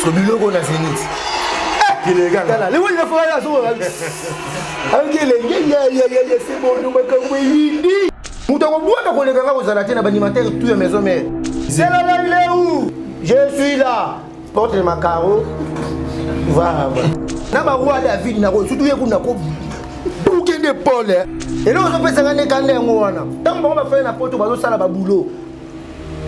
So biloko na Zenith. Tala, lewo ina fo ya so. Ayoki elenge ya ya ya ya se bono makambo eyindi. Moto akobwaka koleka nga kozala te na baanimateur tout ya maison mère. Zela là il est où? Je suis là. Porte le macaro. Va va. Na ba roi David na ko surtout ye kuna ko bukende Paul. Eloko ozopesanga nde kanda yango wana. Ntango bango bafai na poto bazosala babulo.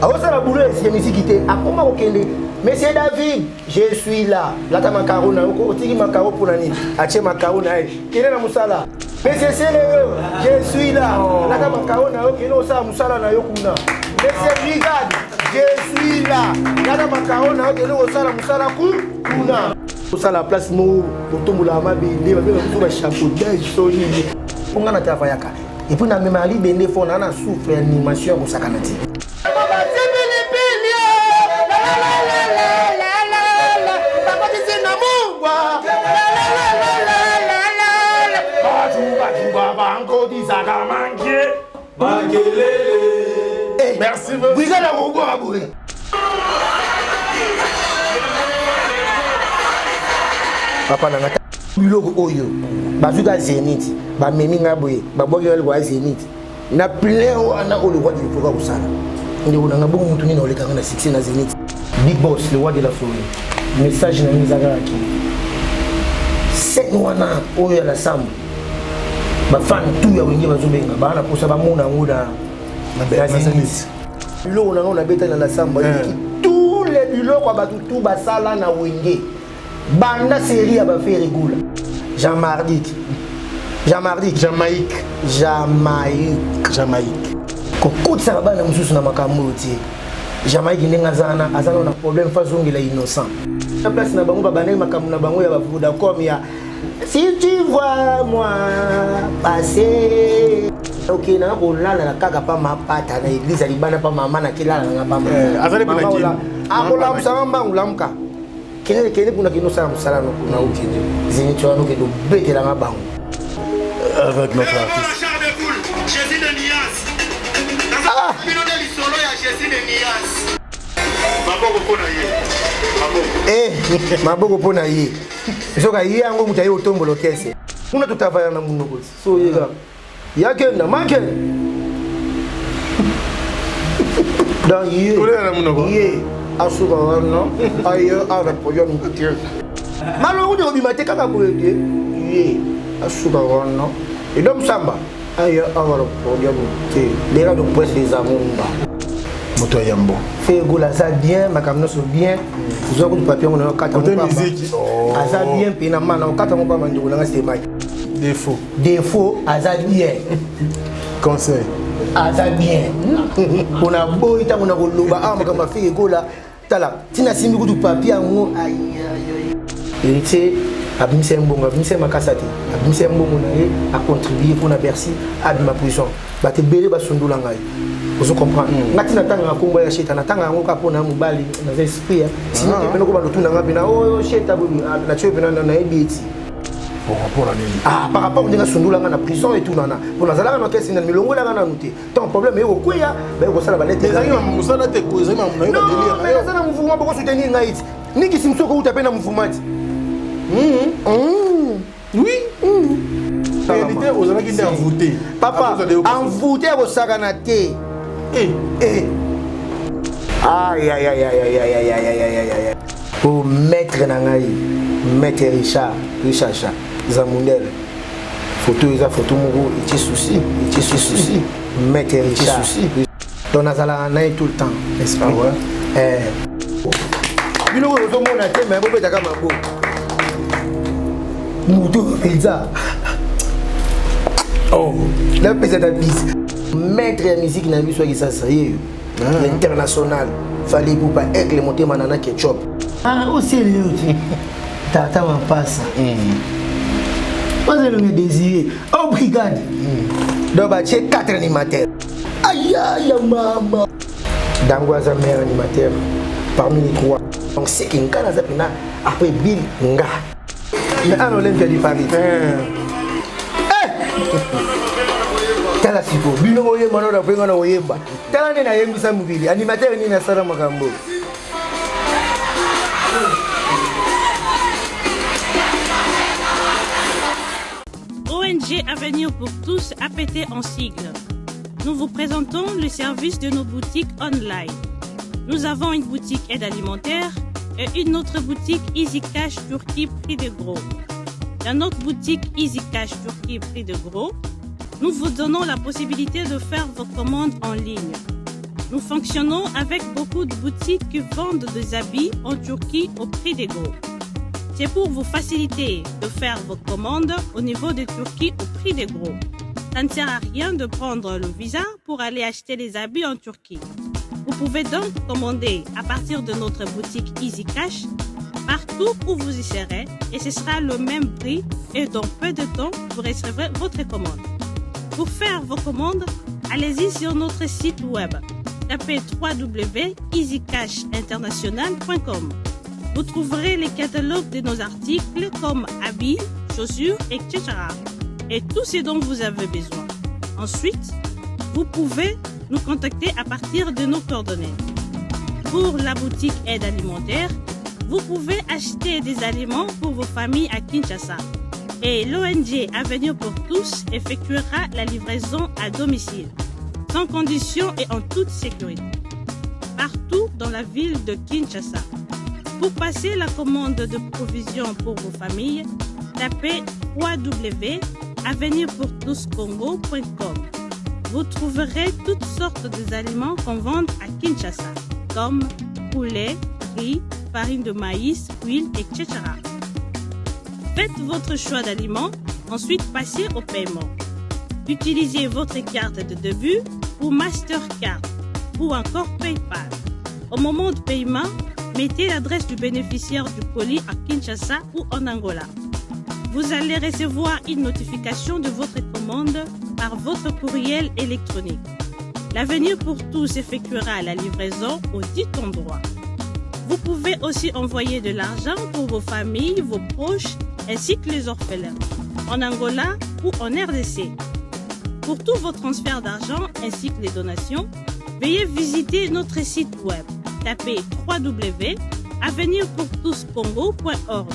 Aosala boulot ya misiki te, akoma kokende. Monsieur David, je suis là. Lata makaro na yo, otiki makaro pona nini? Atie makaro na ye. Kende na musala. Monsieur Seleyo, je suis là. Lata makaro na yo, kende osala musala na yo kuna. Monsieur Brigade, je suis là. Lata makaro na yo, kende osala musala ku kuna. Osala place moko botombolaka mabende, babengaka biso ba chapeautage so nini. Mpo nga na travaillaka. Et puis na mema libende fort na na souffle ya animation ya kosakana te. Merci. Brigade akobwaka boye. Papa na nga biloko oyo bazwi ka zenith bamemi nga boye babwaki nga lokola zenith na plein wana oyo lokwa dilipoka kosala ndeko na nga bongo motu nini olekanga na succès na zenith. Big boss le roi de la forêt, message na nga eza kaka ke scène wana oyo ya lasambo bafan tout ya wenge bazobenga baa na mposa bamona yango na zenith. Biloko na nga nabeta na lasamba eleki tous les biloko ya bato tout basala na wenge banda série ya baFerre Gola Jean Mardik Jean Mardik Jamaïque Jamaïque Jamaïque kokotisaka bana mosusu na makambo oyo te. Jamaïque ndenge aza wana aza nano na problème fa azongela innocent na place na bango babandaki makambo na bango ya bavodacom ya si tu vois moi passer ok nanga kolala na kaka pa mapata na église ya libanda pa mama nakelala nanga pa azali mpe na kini. Akolamusanga mbangu lamuka kende kende kuna kende osala mosala no kuna okende zenith wana okende obetelanga bango. Avec notre artiste. Jésus de Nias. Ah! Bino nde lisolo ya Jésus de Nias. Maboko mpo na ye. Maboko. Eh, maboko mpo na ye. Soka ye yango moto aye kotombola okese. Kuna totavaya na monoko ti. So ye kaka. Yakenda make. Donc ye. Kolela na monoko. Ye asuka wana aye awa problème te. Malongo te kobima te kaka boye te. Ye asuka wana. Edom Samba aye awa problème te. Lera de presse des Amumba. Moto ya yambo. Ferre Gola aza bien, makambo nyonso bien. Ozwa kutu papier yango na yo kata Côté ngo pamba. musique. Oh. Aza bien mpe na mana okata ngo pamba ndeko nanga semaki. Défaut. Défaut aza bien. Conseil. Aza bien. Mpona boyi ntango na koloba awa makambo ya Ferre Gola tala ntina asimbi kutu papier yango héritier abimisa ye mbongo, abimisa ye makasa te, abimisa ye mbongo na ye acontribue mpona Bercy abima prison. Bato ebele basundula ngai, ozo comprendre nga ntina ntangaka nkombo ya Sheta, natanga yango kaka mpona mobali naza esprit sinon te pene kobanda otuna nga mpena oyo Sheta natie pena nayebi eti. Par rapport à nini? Ah, par rapport ndenge asundula nga na prison etunana mpo nazalaka na kesi na milongolaka nanu te. Tant problème eye kokweya baye kosala balete. Ezalaki na mosala te, ezalaki na yo badelire na yo. Yo. Naza na mouvement boko soutenir ngai ti nikisi mosu okouta mpe na mouvement ti. Oui. Réalité ozalaki nde envoûté. Papa, envoûté ya kosakana te. Eh. Ayayayayayayayayayaya po maître na ngai maître Richard Richacha Zamundele photo eza photo moko etie souci, etie souci maître Richard souci. Donc nazalaka na ye tout le temps, n'est-ce pas? Ah ouais? Eh. Biloko oyo ozomona te me bobetaka maboko moto mpenza. Oh. Napesa ta bise maître ya musique na biso ya Kisasa yeyo international Fally Ipupa aigle motema nana ketchup. Ah, oseli yo te tata mapasa ozelonge désiré oh brigade. Donc batie 4 animateurs aya ya mama dango aza meilleur animateur parmi les trois. Donc c'est que nga naza mpena après Bill nga mais ana Olympia du Paris. Eh! Tala sikoyo bino boyemba nona mpe nga na koyemba tala nde nayembisa mokili animateur nini asala makambo. L'ONG Avenir pour tous APT en sigle. Nous vous présentons le service de nos boutiques online. Nous avons une boutique aide alimentaire et une autre boutique Easy Cash Turquie prix de gros. Dans notre boutique Easy Cash Turquie prix de gros, nous vous donnons la possibilité de faire vos commandes en ligne. Nous fonctionnons avec beaucoup de boutiques qui vendent des habits en Turquie au prix des gros. C'est pour vous faciliter de faire vos commandes au niveau de Turquie au prix des gros. Ça ne sert à rien de prendre le visa pour aller acheter les habits en Turquie. Vous pouvez donc commander à partir de notre boutique Easy Cash partout où vous y serez et ce sera le même prix et dans peu de temps, vous recevrez votre commande. Pour faire vos commandes, allez-y sur notre site web. Tapez www.easycashinternational.com. Vous trouverez les catalogues de nos articles comme habits, chaussures, etc. Et tout ce dont vous avez besoin. Ensuite, vous pouvez nous contacter à partir de nos coordonnées. Pour la boutique aide alimentaire, vous pouvez acheter des aliments pour vos familles à Kinshasa. Et l'ONG Avenir pour tous effectuera la livraison à domicile, sans condition et en toute sécurité, partout dans la ville de Kinshasa. Pour passer la commande de provisions pour vos familles, tapez www.avenirpourtouscongo.com. Vous trouverez toutes sortes d'aliments qu'on vend à Kinshasa, comme poulet, riz, farine de maïs, huile, etc. Faites votre choix d'aliments, ensuite passez au paiement. Utilisez votre carte de début ou Mastercard ou encore PayPal. Au moment de paiement, mettez l'adresse du bénéficiaire du colis à Kinshasa ou en Angola. Vous allez recevoir une notification de votre commande par votre courriel électronique. L'avenir pour tous effectuera la livraison au dit endroit. Vous pouvez aussi envoyer de l'argent pour vos familles, vos proches ainsi que les orphelins, en Angola ou en RDC. Pour tous vos transferts d'argent ainsi que les donations, veuillez visiter notre site web. Tapez www.avenirpourtouscongo.org.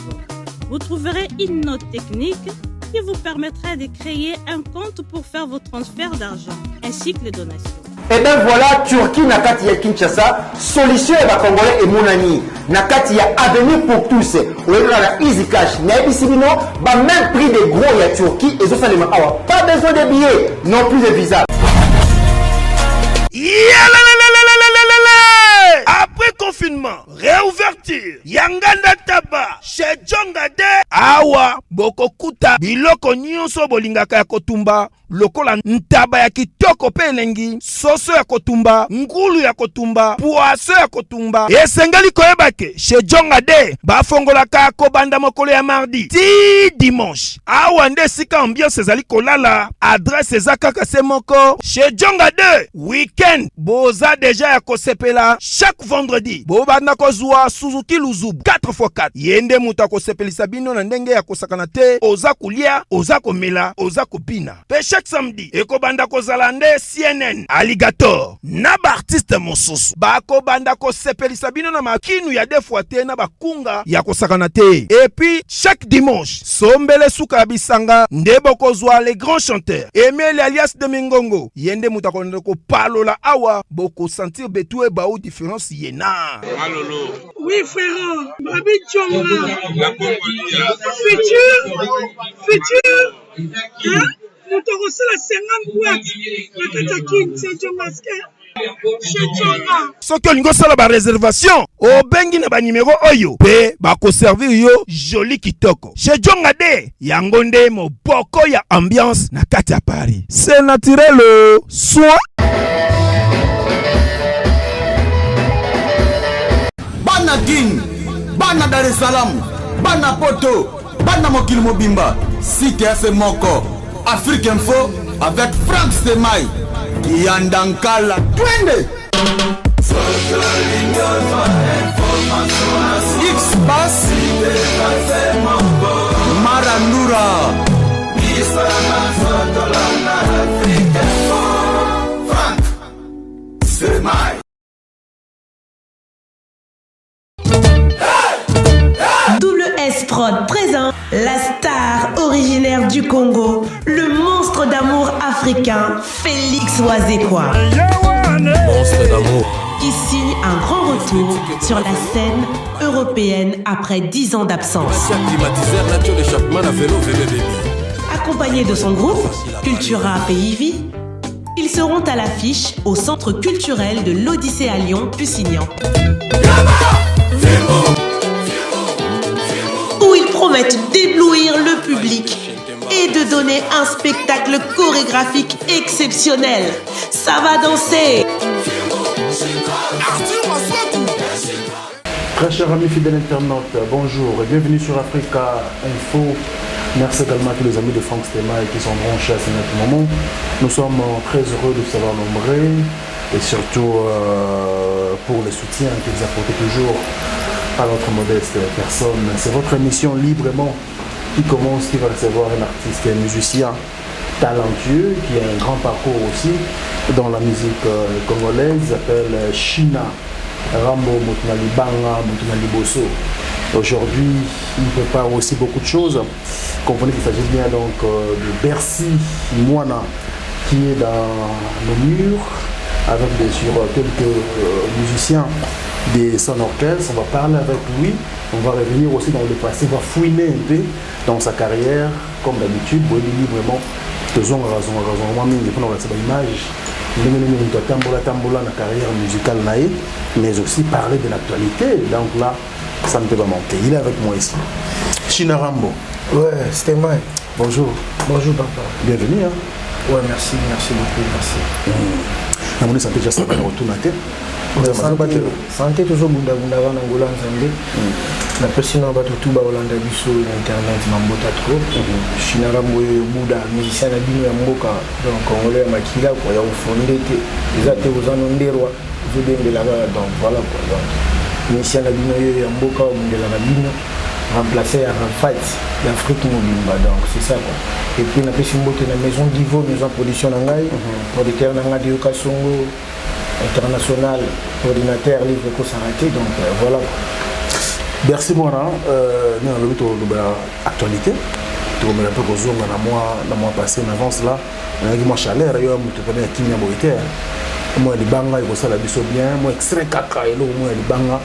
Vous trouverez une note technique qui vous permettra de créer un compte pour faire vos transferts d'argent ainsi que les donations. Et ben voilà, Turquie na kati ya Kinshasa, solution ya ba Congolais emonani na kati ya Avenir pour tous. Oyekaka na Easy Cash, nayebisi bino ba même prix de gros ya Turquie ezosalema awa. Pas besoin de billets, non plus de visa. Yalalalalalalalala! Après confinement, réouverture ya nganda taba chez Djonga de awa bokokuta biloko nyonso bolingaka ya kotumba lokola ntaba ya kitoko mpe elengi, soso ya kotumba, ngulu ya kotumba, poaso ya kotumba. Esengeli koyeba ke chez Djonga de bafongolaka kobanda mokolo ya mardi ti dimanche. Awa nde esika ambiance ezali kolala, adresse eza kaka se moko chez Djonga de weekend boza deja ya kosepela. Chaque vendredi bobanda kozwa Suzuki Luzubu 4x4, ye nde moto akosepelisa bino na ndenge ya kosakana te. Oza kolia, oza komela, oza kobina. Mpe chaque samedi ekobanda kozala nde CNN Alligator na baartiste mosusu bakobanda kosepelisa bino na makinu ya deux fois te na bakunga ya kosakana te. Et puis chaque dimanche sombele suka ya bisanga nde bokozwa les grands chanteurs Emile alias de Mingongo, ye nde moto akolanda kopalola awa, bokosentir betu ebau différence ye na Malolo. Oui, frère, Babi Djonga. La Congolia. Futur, futur, hein? Moto akosala 50 boîte na kati ya Kin, c'est Djongaske. Chez Djonga. Soki olingi osala bareservation, obengi na banimero oyo mpe bakoservir yo joli kitoko. Chez Djonga de yango nde moboko ya ambiance na kati ya Paris. C'est naturel soin. Bana Kin, bana Dar es Salaam, bana Poto, bana mokili mobimba, site ya se moko, Afrique Info avec Frank Stemay, Kiyanda Nkala, twende! X Bass, Marandura. Frank Semai. WS Prod présent, la star originale. Extraordinaire du Congo, le monstre d'amour africain, Félix Wazekwa. Monstre d'amour. Qui signe un grand retour sur la scène européenne après 10 ans d'absence. Accompagné de son groupe, Cultura Pays ils seront à l'affiche au centre culturel de l'Odyssée à Lyon, Pusignan. Où ils promettent d'éblouir le public et de donner un spectacle chorégraphique exceptionnel. Ça va danser! Très chers amis fidèles internautes, bonjour et bienvenue sur Africa Info. Merci également à tous les amis de Franck Stema et qui sont branchés à ce moment. Nous sommes très heureux de vous savoir nombreux et surtout euh, pour le soutien que vous apportez toujours à notre modeste personne. C'est votre émission Librement qui commence, qui va recevoir un artiste et un musicien talentueux qui a un grand parcours aussi dans la musique euh, congolaise, s'appelle China Rambo Motunalibanga, Motunaliboso. Aujourd'hui, il prépare aussi beaucoup de choses. Comprenez qu'il s'agit bien donc euh, de Bercy Moana qui est dans nos murs avec bien sûr quelques euh, musiciens de son orchestre. On va parler avec lui. On va revenir aussi dans le passé, on va fouiner un peu dans sa carrière, comme d'habitude. Librement, tozongaka zongaka zongaka mwa mingi mpona kolakisa baimage ndenge nini moto atambola tambola na carrière musicale na ye mais aussi parler de l'actualité donc là ça ne peut pas manquer il est avec moi ici China Rambo ouais c'était moi bonjour bonjour papa bienvenue hein. ouais merci merci beaucoup merci mm. namoni santé déjà saba na kotuna te santé tozobundabunda wana ngola nzambe mm. napesi na bato tu bakolanda biso na internet mambota trop mm-hmm. shinara mboyo buda musicien na bino ya mboka donc congolais ya makila kua ya kofonde te eza te oza no nderwa ozodembela kaka donc voilà quoi donc musicien na bino oyo ya mboka obundelaka bino remplacer ya Rafat d'Afrique mobimba donc c'est ça quoi et puis napesi mbote na maison divo maison production na ngai mhm. producteur na ngai Dio Kasongo international ordinateur livre ekosaka te donc euh, voilà merci mwana euh, nde nalobi toloba actualité tokomela mpe kozonga na mwa na mwa passé na avance là nayaki mwa chaleur yo ya moto pene ya kimia boye te mwa libanga ekosala biso bien mwa extrait kaka eloko mwa ya libanga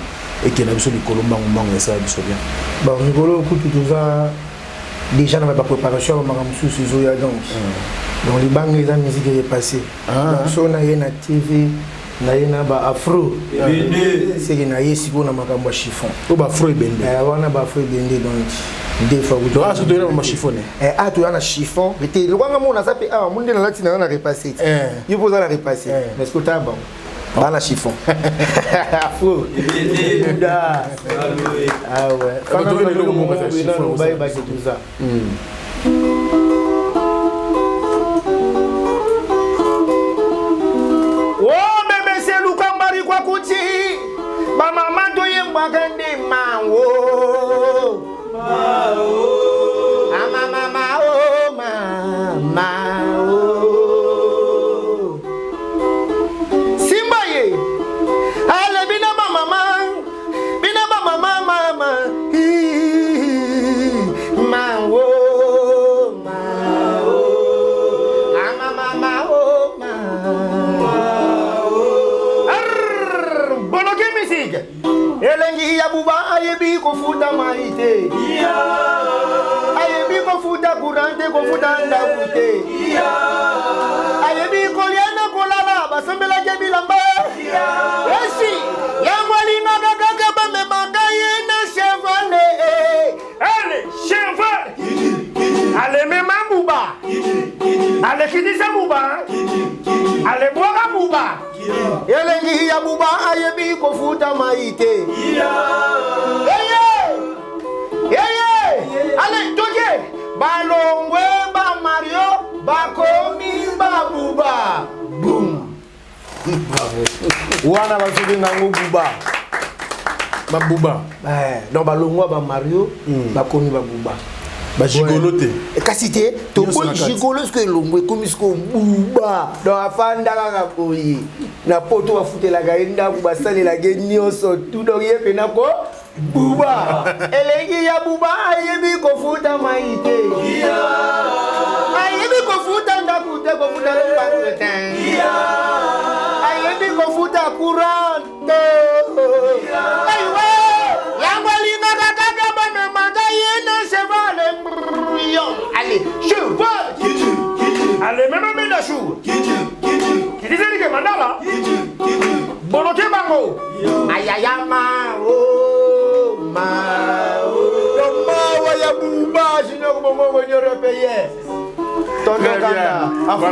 ekenda biso likolo mbangu mbangu esala biso bien bon mikolo kutu toza déjà na bapréparation ya bamakambo mosusu ezoya donc mm. donc libanga eza musique erepasse ah. donc so naye na tv naye na ba afro seke naye sikoyo na makambo ya chiffon o baafro ebende eh, wana baafro ebende donc deux fois donc aso toyena na chiffon eh a toya na chiffon te lokwanga mona aza mpe awa monde nalati na yo na repasse eh. yo mpo oza na repasse mais sikoyo tala bango bana chiffon afro buda ah ouais bayebaki toza o bebe seluka mbari kwa kuti bamama toyembwaka nde mawo amamama o mama o simba ye ale bino bamama bino bamama mama mawo mawo amamama o mawo bonoki musique elengi ya buba ayebi kofuta mai te ayebi kofuta courant te kofuta ndako te ayebi kolia na kolala basombelaki bilamba esi yango alingaka kaka bamemaka ye na chevale ale cheval alemema buba alekitisa buba alebwaka buba elengi ya buba ayebi kofuta mai te eye eye ale toke balongwe ba mario bakomi babuba bum bravo wana bazobenga yango buba babuba eh, donc balongwa ba mario hmm. bakomi babuba bagigolo te eh, kasi te toboyi gigolo soki elongo ekomi siko buba donc afanda kaka boye na poto bafutelaka ye ndako basalelaka ye nyonso tout donc ye mpena ko Buba elengi ya buba ayebi kofuta mai te ayebi kofuta ndako te kofuta lopango te ayebi kofuta courant te aiwe yango alingaka kaka bamemaka ye na cheval yo ale cheval ale mema menda chou kitiselike mandala boloke bango ayayama o ma o mawa ya buba junior bongongo nyorepeye tonton kanda afro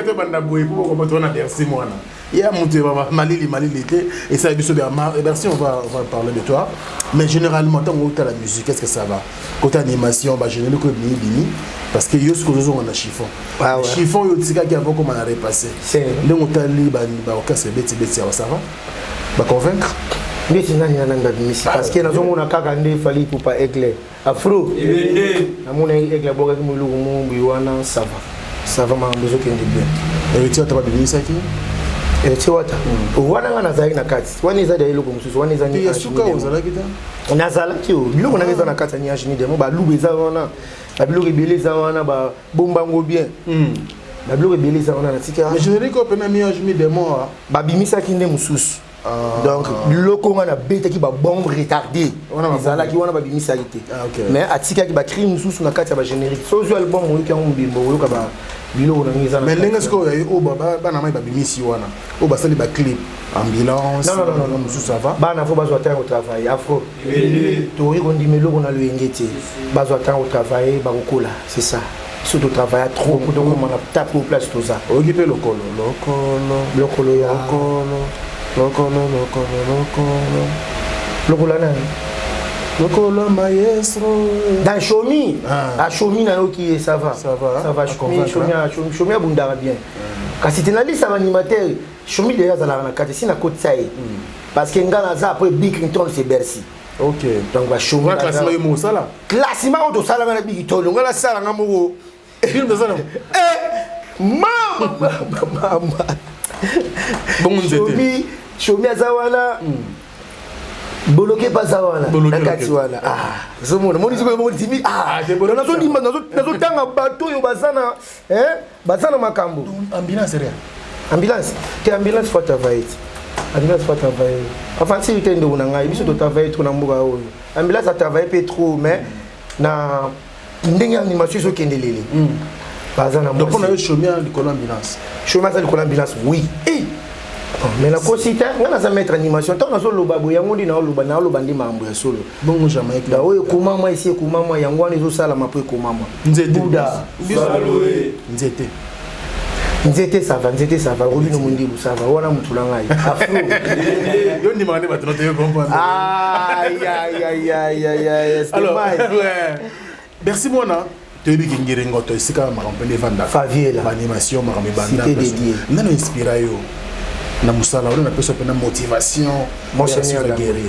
tobanda boye po bokoma tona bercy mwana ya moto malili malili te esala biso bercy. On va parler de toi, mais généralement, ntango outa la musique, est ce que ça va côté animation, bagénérique oyo ebimi bimi? Parce que yo soki ozozonga na chiffon, chiffon oyo otikaki avant koma na repassé, ndenge otali baorchestre ebetibeti awa, ça va baconvaincre? Ndeti nani na nani babimisi? Parce que nazomona kaka nde Fally Ipupa, Aigle Afro. Namona Aigle abwakaki moloko moko wana. Ça va, ça va, makambo ezokende bien. Héritier Wata babimisaki. Héritier Wata wana, nga nazalaki na kati wana, eza da eloko mosusu wana. Eza suka, ozalaki te? Nazalaki o biloko nanga eza na kati ya niage ni demo. Baluba eza wana, babiloko ebele eza wana, babombango bien, babiloko ebele eza wana natika. Générique oyo pena mi-ange mi-démon. Babimisaki nde mosusu. Donc biloko nga nabetaki, babombe retardé ezalaki wana, babimisaki te, mais atikaki bacri mosusu na kati ya bagénérique. So ozwi album, oyoki yango mobimba, oyoka biloko nango eza. Mais ndenge sikoyo oyo bana mai babimisi wana, oyo basali baclip ambulance mosusu, ça va? Bana faut bazwa ntango travaille. Afro, tokoki kondima eloko na loyenge te. Bazwa ntango travaille, bakokola. C'est ça, biso totravailla trop po tokoma na tape oyo place toza. Oyoki mpe lokolo lokolo? Lokolo ya lokolo lokolo lokolo lokolo. Lokolo nani? Lokolo maestro. Dans Shomi. Ah, Shomi, nayoki ye, ça va. Ça va. Ça va. Shomi, Shomi, Shomi abundaka bien. Kasi te nalisa baanimateur. Shomi déjà azalaka na kati, si nakotisa ye parce que nga naza après Big Clinton, c'est Bercy. Ok. Donc bashomi classement yo mosala. Classement oyo tosalanga na Big Tolo, nga nasalanga moko. Bino tozala. Mama, mama. Bongo nzete. Shomi aza wana, boloke mpe aza wana na kati wana. Ozomona, moni sikoyo moko timi nazondima, nazotanga bato oyo baza na makambo. Ambulance rien. Ambulance te, ambulance faut travailler te, ambulance faut travailler. Enfin si te, ndeko na ngai, biso totravaille trop na mboka oyo. Ambulance atravaille mpe trop, mais na ndenge ya animation ezokende lele, baza na Donc mpona yo, Shomi likolo ambulance? Shomi aza likolo ambulance, oui. Mais nakosi te, ngai naza maître animation. Ntango nazoloba boye, yango ndi naoloba, naoloba nde makambo ya solo. Bongo Jamaïque? Oyo ekomama, esi ekomama, yango wana ezosalama mpo ekomama. Nzete. Buda. Nzete. Nzete, ça va. Nzete, ça va. Robino Mondilu, ça va. Wana mutu na ngai, afro. Yo ndimaka nde bato na toyo comprendre. Alors, merci mwana. Toyebi kingiri ngoto, esika makambo mpe evandaka. Faviela. Baanimation, makambo ebanda. Cité dédiée. Nano inspira yo na mosala oyo napesa mpe na motivation? Monseigneur.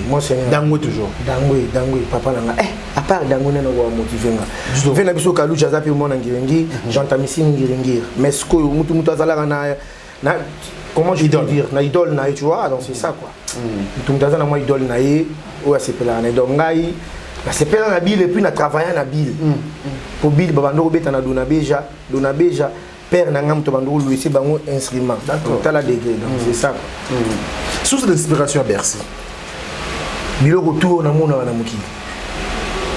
Monseigneur. Dangwe toujours. Dangwe, Dangwe papa na nga. À part Dangwe, nano kowa motive nga? Ve na biso Kaluji aza mpe mwana ngiringiri, Jean Tamisini ngiringiri. Mais sikoyo mutu mutu azalaka na, comment je peux dire, na idole na ye, tu vois? Donc c'est ça quoi, mutu mutu aza na mwa idole na ye oyo asepelaka na ye. Donc ngai nasepela na Bile, et puis na travailla na Bile, po Bile babanda kobeta na Dona Beja. Dona Beja, père na ngai moto banda koluese bango instrument. Tala degré. Donc c'est ça quoi. Source d'inspiration ya Bercy? Biloko tu oyo namonaka na mokili.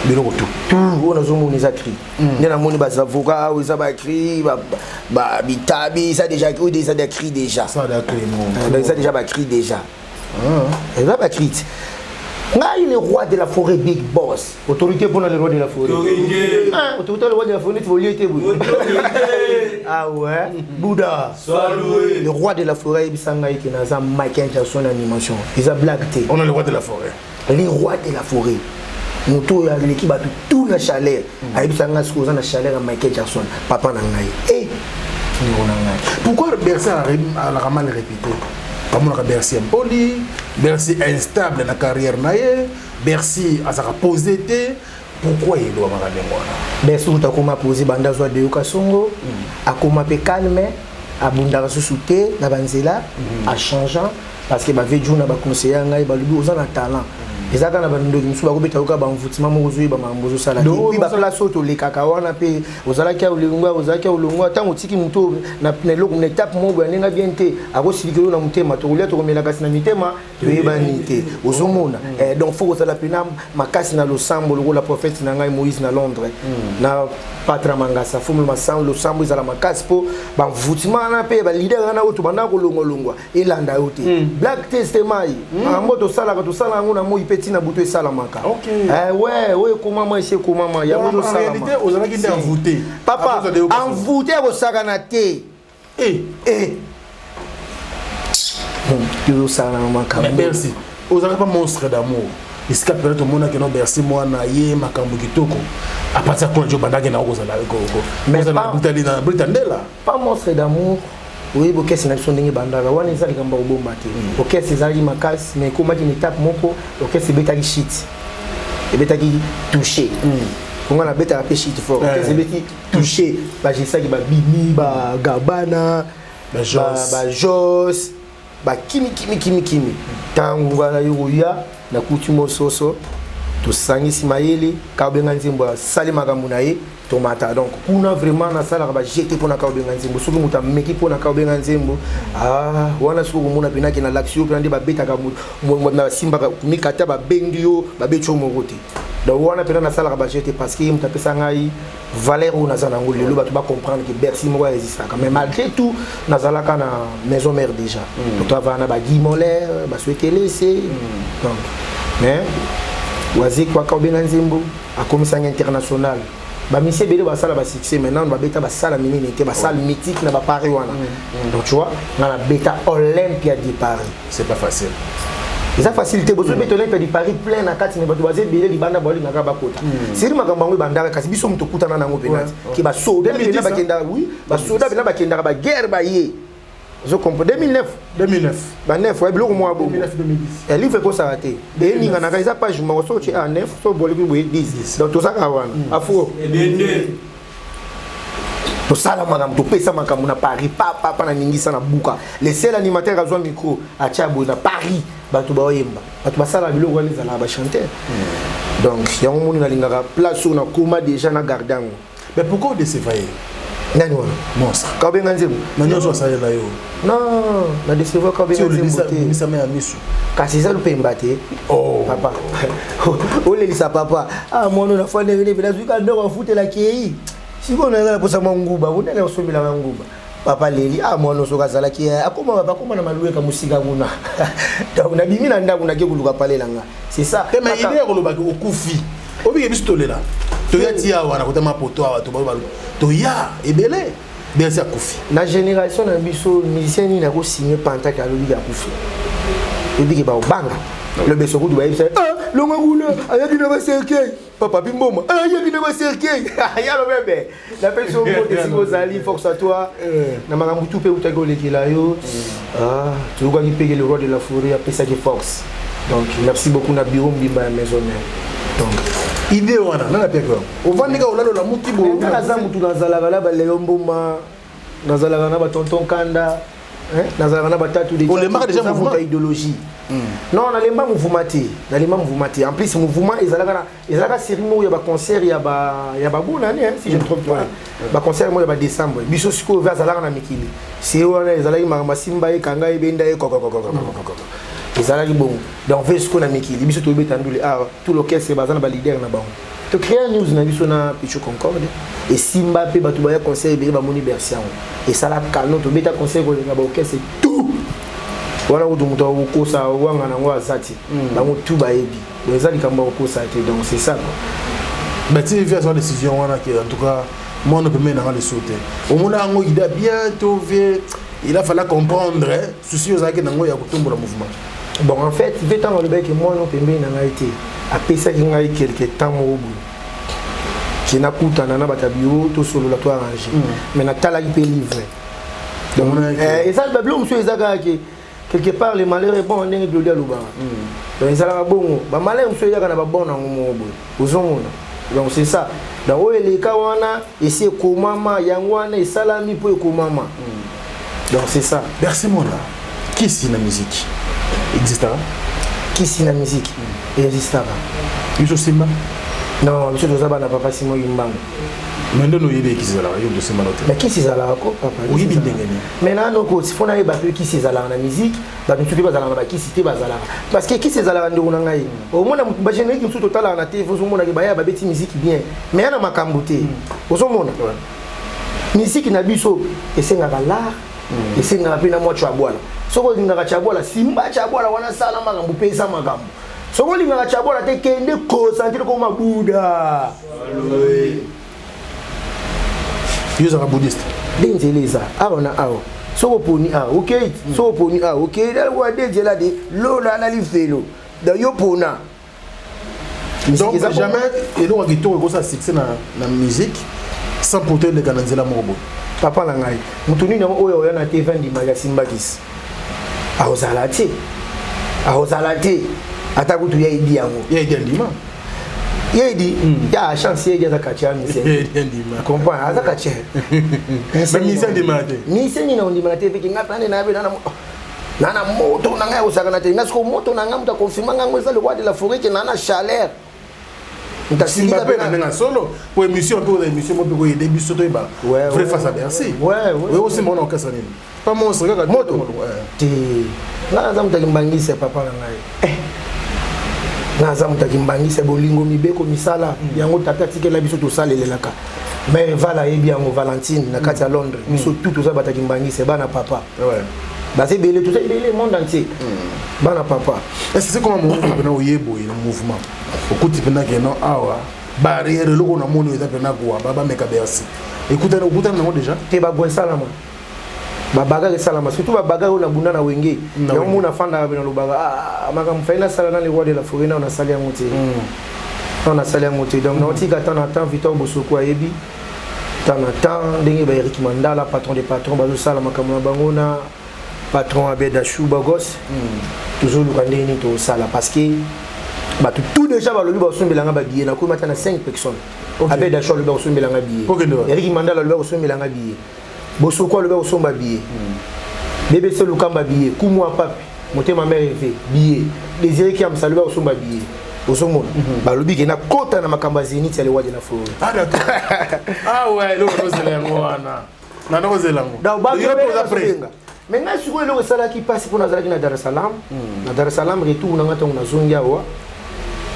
Biloko tu? Tu oyo nazomona eza cri. Nde namoni baavocat awa, eza bacri, bitabi eza déjà, oyo eza des cris déjà, eza déjà bacri déjà, eza bacri ti ngai le roi de la forêt, big boss, autorité mpona le roi de la forêt. Autorité, le roi de la forêt, neti bolie te boye. Ah ouais, Bouddha, le roi de la forêt, ayebisa ngai ke naza Michael Jackson animation. Eza blague te. On a le roi de la forêt. Le roi de la forêt, moto oyo aleki bato tout na chaleur, ayebisa ngai soki oza na chaleur ya Michael Jackson, papa na ngai e ndeko na ngai. Pourquoi Bercy alaka mal répété? Bamonaka Bercy impoli, Bercy instable na carrière na ye, Bercy azalaka posé te. Pourquoi elobamaka ndenge wana? Bercy kuta akoma posé banda azwa Deyoka Songo. Akoma mpe calme, abundaka susu te na banzela, achangeant, parce que bave juna baconseiller ngai, balobi oza na talent. Eza kaka na bandoki mosusu bakobeta yoka banvutima moko, ozoyeba makambo ozosala te. Puis baplace oyo tolekaka wana mpe, ozalaki olongwa, ozalaki olongwa. Ntango otiki motu na eloko na étape moko boye, ndenge bien te, akosilika yo na motema. Tokolia, tokomela, kasi na mitema toyebani te. Ozomona, donc faut kozala mpena makasi na losambo, lokola prophète na ngai Moïse na Londres na Patra Mangasa. Faut losambo ezala makasi, mpo bamvutima wana mpe baleader wana oyo tobandaka kolongwalongwa elanda yo te. Blague te, Stemai. Makambo tosalaka, tosala yango na moi mpe ntina butu esalamaka. We oyo ekomama, esi ekomama, yango ezosalama. Ozalaki nde envoûté? Papa, envoûté ya kosakana te. Tozosala na makambo. Merci. Ozalaka pa monstre d'amour, esika peut-être omonaki no Bercy mwana ye makambo kitoko. À partir ya kuna jo bandaki na kozala na Brita Ndela? Pas monstre d'amour. Oyebi orchestre na biso ndenge ebandaka wana, eza likambo ya kobomba te. Orchestre ezalaki makasi, mais ekomaki na étape moko, orchestre ebetaki shit, ebetaki touché. Konga nabetaka mpe shit fort. Orchestre ebeti touché, bagesaki, babimi, bagabana, bajos, bakimi kimi kimi kimi. Ntango wana yo koya, nakuti mososo, tosangisi mayele, kabenga nzembo, asali makambo na ye, tomata. Donc kuna vraiment nasalaka bajete mpona ka obenga nzembo. Soki moto ameki mpona ka obenga nzembo, ah, wana soki okomona mpenaki na lakisi yo mpena nde babetaka, basimbaka mikata, babendi yo, babeti yo moko te. Donc wana mpena nasalaka bajete, parce que ye moto apesa ngai valeur oyo naza nango lelo. Bato bacomprendre ke Bercy moko arésistaka. Mais malgré tout nazalaka na maison mère déjà, totravaya na baguy Moller, baswekelese. Donc mais Wazekwa obenga nzembo akomisanga international. Bamisi ebele basala basuccès maintenant, babeta basala minene te, basala mythique na baparis wana. Donc tu vois, nga nabeta Olympia de Paris. C'est pas facile. Eza facile te. Bozobeta Olympia de Paris plein na kati, me bato baza ebele libanda, balingaka bakota. Seri makambo yango ebandaka, kasi biso moto okutana nango mpena ke basoda mpena bakendaka. Oui, basoda mpena bakendaka baguerre, baye ozo comprendre 2009. 2009. Ba 9 ouais, biloko mwa bongo. Livre ekosaka te, eninganaka, eza page moko. So otie a 9, so boleki boye 10. Donc tozaka wana afro, tosala makambo, topesa makambo na Paris papapa, na ningisa na buka. Le seul animateur azwa micro, atia boye na Paris, bato baoyemba, bato basala biloko wana, ezalaka bachanteur. Donc yango moni nalingaka place oyo nakoma déjà na garde yango. Mais pourquoi odécevoir ye? Nani wana? Monstre. Kabenga nzembo. Na nyonso asalela yo. Non, na décevoir kabenga nzembo te. Misama ya misu. Kasi eza lupemba te. Papa, olelisa papa. Ah, mwana nafandi mpe nazwi ka ndako afutelaki ei. Sikoyo naza na posa mwa nguba, kunene osombelaka nguba. Papa leli. Ah, mwana soki azalaki akoma, papa akoma na malueka mosika kuna. Donc nabimi na ndako, nake koluka pale na nga, c'est ça. Te, mais idée ya kolobaki okufi, obike biso tolela, toya ti awa na kotama poto awa, toya ebele, Bercy akufi. Na génération na biso, musicien nini akosigne pantake alobiki akufi? Oyebiki baobanga lobeso kutu, bayebisa longa kuna, ayaki na bacercueil. Papa Bimboma ayaki na bacercueil ya lobebe. Napesi yo mbote esika ozali, force à toi na makambo tu mpe eutaki olekela yo. Toyokaki mpeke le roi de la forêt apesaki force. Donc merci beaucoup na bureau mbimba ya maison mère. Donc idée wana nana piaki yango? Ovandi kaka, olala, olamuki? Nga naza mutu, nazalaka na baleyo mboma, nazalaka na batonton kanda, nazalaka na batatu. Olembaka déjà mouvement? Ya idéologie, non, nalemba mouvement te, nalemba mouvement te. En plus mouvement ezalaka na ezalaka série moko ya baconcert ya babonane, si je ne trompe pas, baconcert moko ya badécembre. Biso sikoyo ve azalaka na mikili se wana, ezalaki makambo asimba ye, kanga ye, benda ye, kokokokokokoko, ezalaki bongo. Donc ve sikoyo na mikili, biso tobeta ndule awa, tout l'orchestre baza na baleader na bango. Tocréa news na biso na Pichu Concorde, esimba mpe bato baya concert ebele, bamoni Bercy yango esala kano. Tobeta concert kolenga baorchestre tout wana, kutu moto akokosa wanga nango aza te, bango tout bayebi. Donc eza likambo ya kokosa te. Donc c'est ça quoi. Mais ti vi azwa décision wana ke en tout cas mwana pembeni nanga liso te, omona yango ida bientôt vie, il a fallu comprendre souci ozalaki nango ya kotombola mouvement. Bon, en fait ve ntango alobaki mwana pembeni na ngai te, apesaki ngai quelque temps moko boye ke nakutana na bato ya bureau, tosolola, to arrange. Mais natalaki mpe livre. Donc eza babiloko mosusu eza kaka ke quelque part le malheur est bon, ndenge Glodi alobaka. Donc ezalaka bongo, bamalheur mosusu eyaka na babon nango moko boye, ozomona. Donc c'est ça. Donc oyo eleka wana esi ekomama, yango wana esalami mpo ekomama. Donc c'est ça. Merci. Mona kisi na musique existaka? Kisi na musique existaka. Biso simba? Non, biso toza bana papa Simon Kimbangu. Mais nde noyebi kisi ezalaka, yo tosimba no te. Mais kisi ezalaka ko papa. Oyebi ndenge nini? Mais nano ko fo nayeba mpe kisi ezalaka na musique, bato mosusu mpe bazalaka na bakisi te bazalaka. Parce que kisi ezalaka ndeko na ngai. Omona ba générique mosusu totalaka na TV, ozomonaka baya babeti musique bien. Mais ya na makambo te. Ozomona? Musique na biso esengaka l'art, esengaka mpe na mwa tshabwala. Soki olingaka tshabwala, simba tshabwala wana, sala makambo, pesa makambo. Soki olingaka tshabwala te, kende concentre koma buda. Yo ozalaka bouddhiste? Nde nzela eza awa na awa. Soki oponi awa, okei. Soki oponi awa, okei. Nde nzela de lola na lifelo. Donc yo pona. Donc jamais eloko ya kitoko ekosala succès na musique sans pourtant eleka na nzela moko boye. Papa na ngai, moto nini yango oyo oya na TV andimaka asimbakisi? Akozala te, akozala te. Ata kutu ya edi yango. Ya edi andima. Ya edi ya chance, ya edi aza quartier ya mise. Comprend, aza quartier. Mais mise andima te. Mise nini ondima na TV? Kinga pande na be na moto na ngai akosaka te. Nga sikoyo moto na ngai, moto akonfirma ngai yango eza le roi de la forêt, ke na chaleur. Simba mpe na ndenge solo po émission mpe oza émission mo mpe koyede biso toyeba vrai face à Bercy. Oye osimba wana orchestre nini? Pas monstre kaka. Moto te. Ngai naza moto akimbangisa, papa na ngai. Ngai naza moto akimbangisa, bolingo, mibeko, misala yango tata atikela biso, tosalelelaka. Mare Val ayebi yango, Valentine na kati ya Londres. Biso tout toza bato akimbangisa, bana papa baza ebele, toza ebele monde entier, bana papa. Est-ce que comment mouvement mpena oye boye na mouvement okuti mpena keno awa barrière, eloko na moni eza mpena kuwa bameka Bercy, ekutani, okutani nango déjà? Te, bagwa esalama, babagarre esalama, surtout babagarre oyo nabunda na Wenge. Yango mona afandaka mpe nalobaka makambo fai nasala na le roi de la forêt. Nao nasali yango te, nao nasali yango te. Donc naotika temps na temps. Victor Bosoko ayebi temps na temps ndenge ba Eric Mandala, patron de patron, bazosala makambo na bango na patron Abed Achou Bagos. Tozoluka ndenge nini tozosala, parce que bato tout déjà balobi basombelanga babillet. Nakomi ata na 5 personnes. Abed Achou alobi akosombelanga billet, Eric Mandala alobi akosombelanga billet, Bosoko alobi akosomba billet, BBC Lukamba billet, Kumwa Papi Motema Mare Eve billet, Désiré Kiamsa alobi akosomba billet. Ozomona, balobi ke nakota na makambo ya Zénith ya le roi de la forêt. Ah d'accord, ah ouais, eloko nozela yango wana, nana kozela yango. Donc bato oza prêt. Mais ngai sikoyo eloko esalaki mpasi mpo nazalaki na Dar es Salaam. Na Dar es Salaam, retour na ngai, ntango nazongi awa,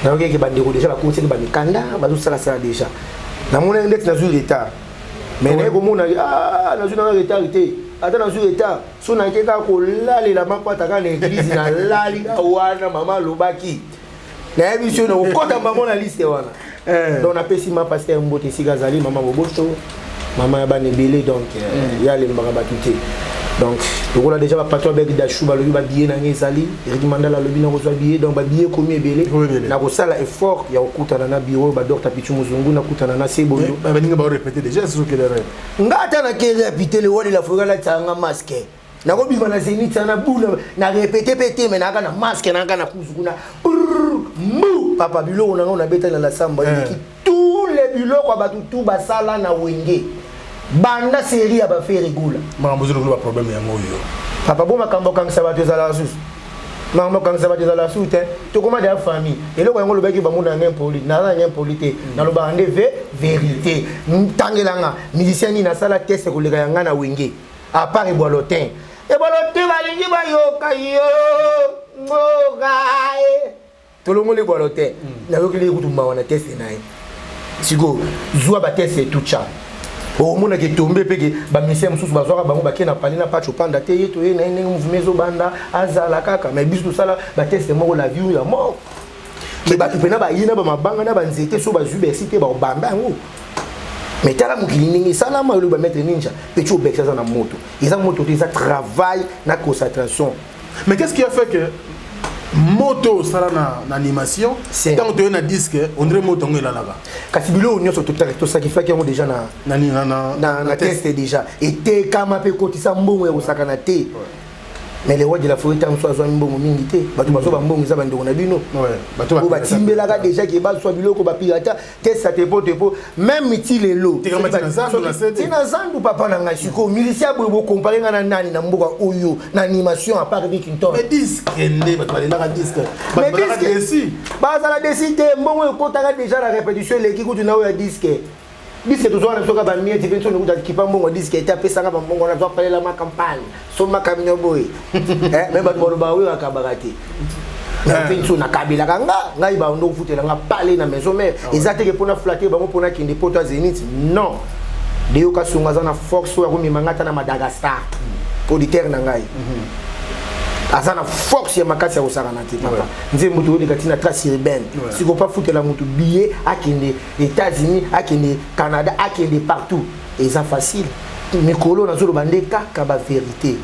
nayoki eke bandeko déjà bakotisaki bamikanda, bazosalasala déjà. Namonaki ndeti nazwi retard, mais naye komona nazwi nanga retard te. Ata nazwi retard, so nake kaka kolalela makwata kaka na église, nalali wana. Mama alobaki, nayebi so nakokɔta mama na liste wana. Donc napesi ma pasteur mbote esika azali, mama Boboto, mama ya bana ebele. Donc ye alembaka bato te. Donc lokola déjà bapatron abeki dashu balobi babillet na ngai ezali, Erik Mandala alobi nakozwa billet, donc babillet ekomi ebele. Nakosala effort ya kokutana na bureau badocteur Pichu Mozungu, nakutana na Seboyo. Baninga barépété déjà sokele. Nga ata nake répété, le roi de la forêt alatisaka nga masque. Nakobima na Zénith na buna na répété mpe te, me nayaka na masque, nayaka na kuzu kuna mbu papa. Biloko na ngai nabetali na lasamba eleki tous les biloko ya bato tu basala na Wenge banda série ya baFerre Gola. Makambo ozolokolo baproblème yango oyo. Papa, bo makambo okangisa bato ezalaka susu, makambo okangisa bato ezalaka susu te. Tokoma deya famille. Eloko yango olobaki, bamona yango impoli, naza yango impoli te. Nalobaka nde ve vérité. Ntangelanga musicien nini nasala test koleka ya ngai na Wenge, à part Ebwalotin? Ebwalotin balingi bayoka yo ngoka tolongoli Ebwalotin. Nayokeli kutu mawa na test na ye. Sikoyo zwa batest etutya, omonaka etombe mpe ke bamisien mosusu bazwaka bango bake na pale na pacho panda te. Ye toye na ye ndenge mouvement ezobanda, azala kaka. Mais biso tosala batest moko, la vie ou la mort, ke bato mpena baye na bamabanga na banzete, so bazwi Bercy te, bakobamba yango. Mais tala mokili ndenge esalama. Oyo bamaître ninja mpe ti obekisa aza na moto, eza moto te, eza travail na concentration. Mais qu'est-ce qui a fait que moto osala na animation, ntango toye na disque, on dirait moto yango elalaka? Kasi biloko nyonso tosacrifiaki yango déjà na test déjà, etekama mpe ekotisa mbongo ya kosakana te. Mais le roi de la forêt ntango mosusu azwami mbongo mingi te. Bato bazwa bambongo eza bandeko na bino oyo batimbelaka déjà ke bazwa biloko bapirata tesa tepo tepo même ti lelo tina zandu papa na ngai. Sikoyo musicien boye bocompare ngai na nani na mboka oyo na animation à part Bikington? Bazala desi te. Mbongo ekotaka déjà na répétition eleki kutu na oyo ya disque. Disque tozwaka na biso kaka bamieti mpe nsoki kuta kipa mbongo disque ete apesanga bambongo wana azwa ma campagne somba camion boye. Me bato balobaka oyo akabaka te mpe nso nakabelaka nga ngai bando kofutela nga pale na maison mère. Eza teke mpona flatter bango mpona kende poto ya Zénith, non. Deyoka Songo aza na force oyo akomema nga ata na Madagascar. Auditeur na ngai aza na force ya makasi ya kosakana te papa. Nzembo toyoleka ntina trace urbaine. Sikopa futela motu billet akende États-Unis, akende Canada, akende partout, eza facile. Mikolo nazoloba nde kaka bavérité,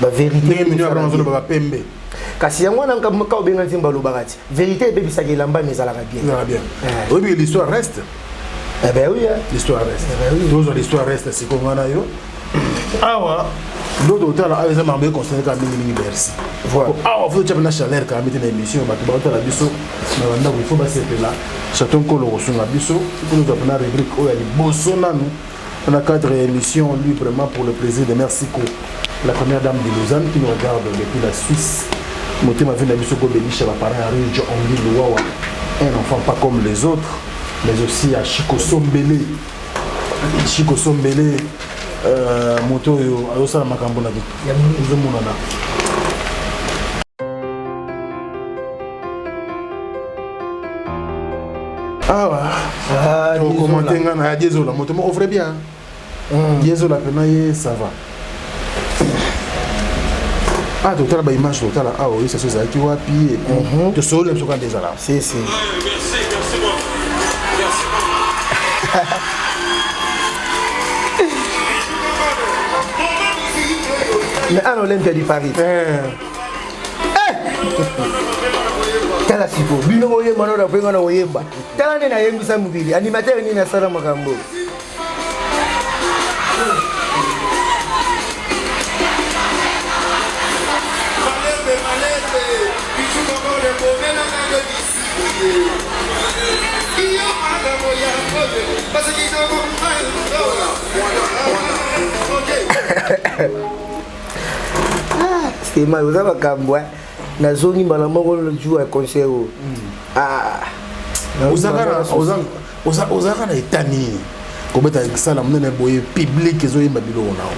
bavérité. Bapembe. Kasi yango wana ka obenga nzembo alobaka ti vérité ebebisaka elamba, mais ezalaka bien. Bien, oyebi, l'histoire reste. Eh ben oui. L'histoire reste. Tozwa l'histoire reste sikoyo nga na yo awa ndo totala awa eza makambo econcerne kaka mingimingi Bercy. Awa faut totya mpena chaleur kaka miti na émission. Bato baotala biso na bandako, il faut basepela. Chateau Nkolo kosunga biso mpo tozwa mpena rubrique oyo ya liboso nanu dans le cadre ya émission librement pour le plaisir de Merci Ko, la première dame de Lausanne qui nous regarde depuis la Suisse. Motema vi na biso kobelisha baparent ya Ridge Ongi Luwawa, un enfant pas comme les autres, mais aussi à Chico Sombele. Chico Sombele, moto oyo azosala makambo na ezomonana. Awa okomante nga na ya Diezola, moto moko vrai bien. Diezola mpena ye, ça va. Ah, totala baimage, totala awa oyesa so ezalaki wapi et tosolola biso kanda ezala. Si si. Mais un Olympia du Paris. Eh. Tala siko bino boyemba no napenga na koyemba. Tala nde nayembisa mokili. Animateur nini asala makambo? Sema oza makambo. Nazongi mbala moko jour ya concert oyo. Ozalaka na eta nini kobeta sala monene boye, public ezoyemba biloko nao?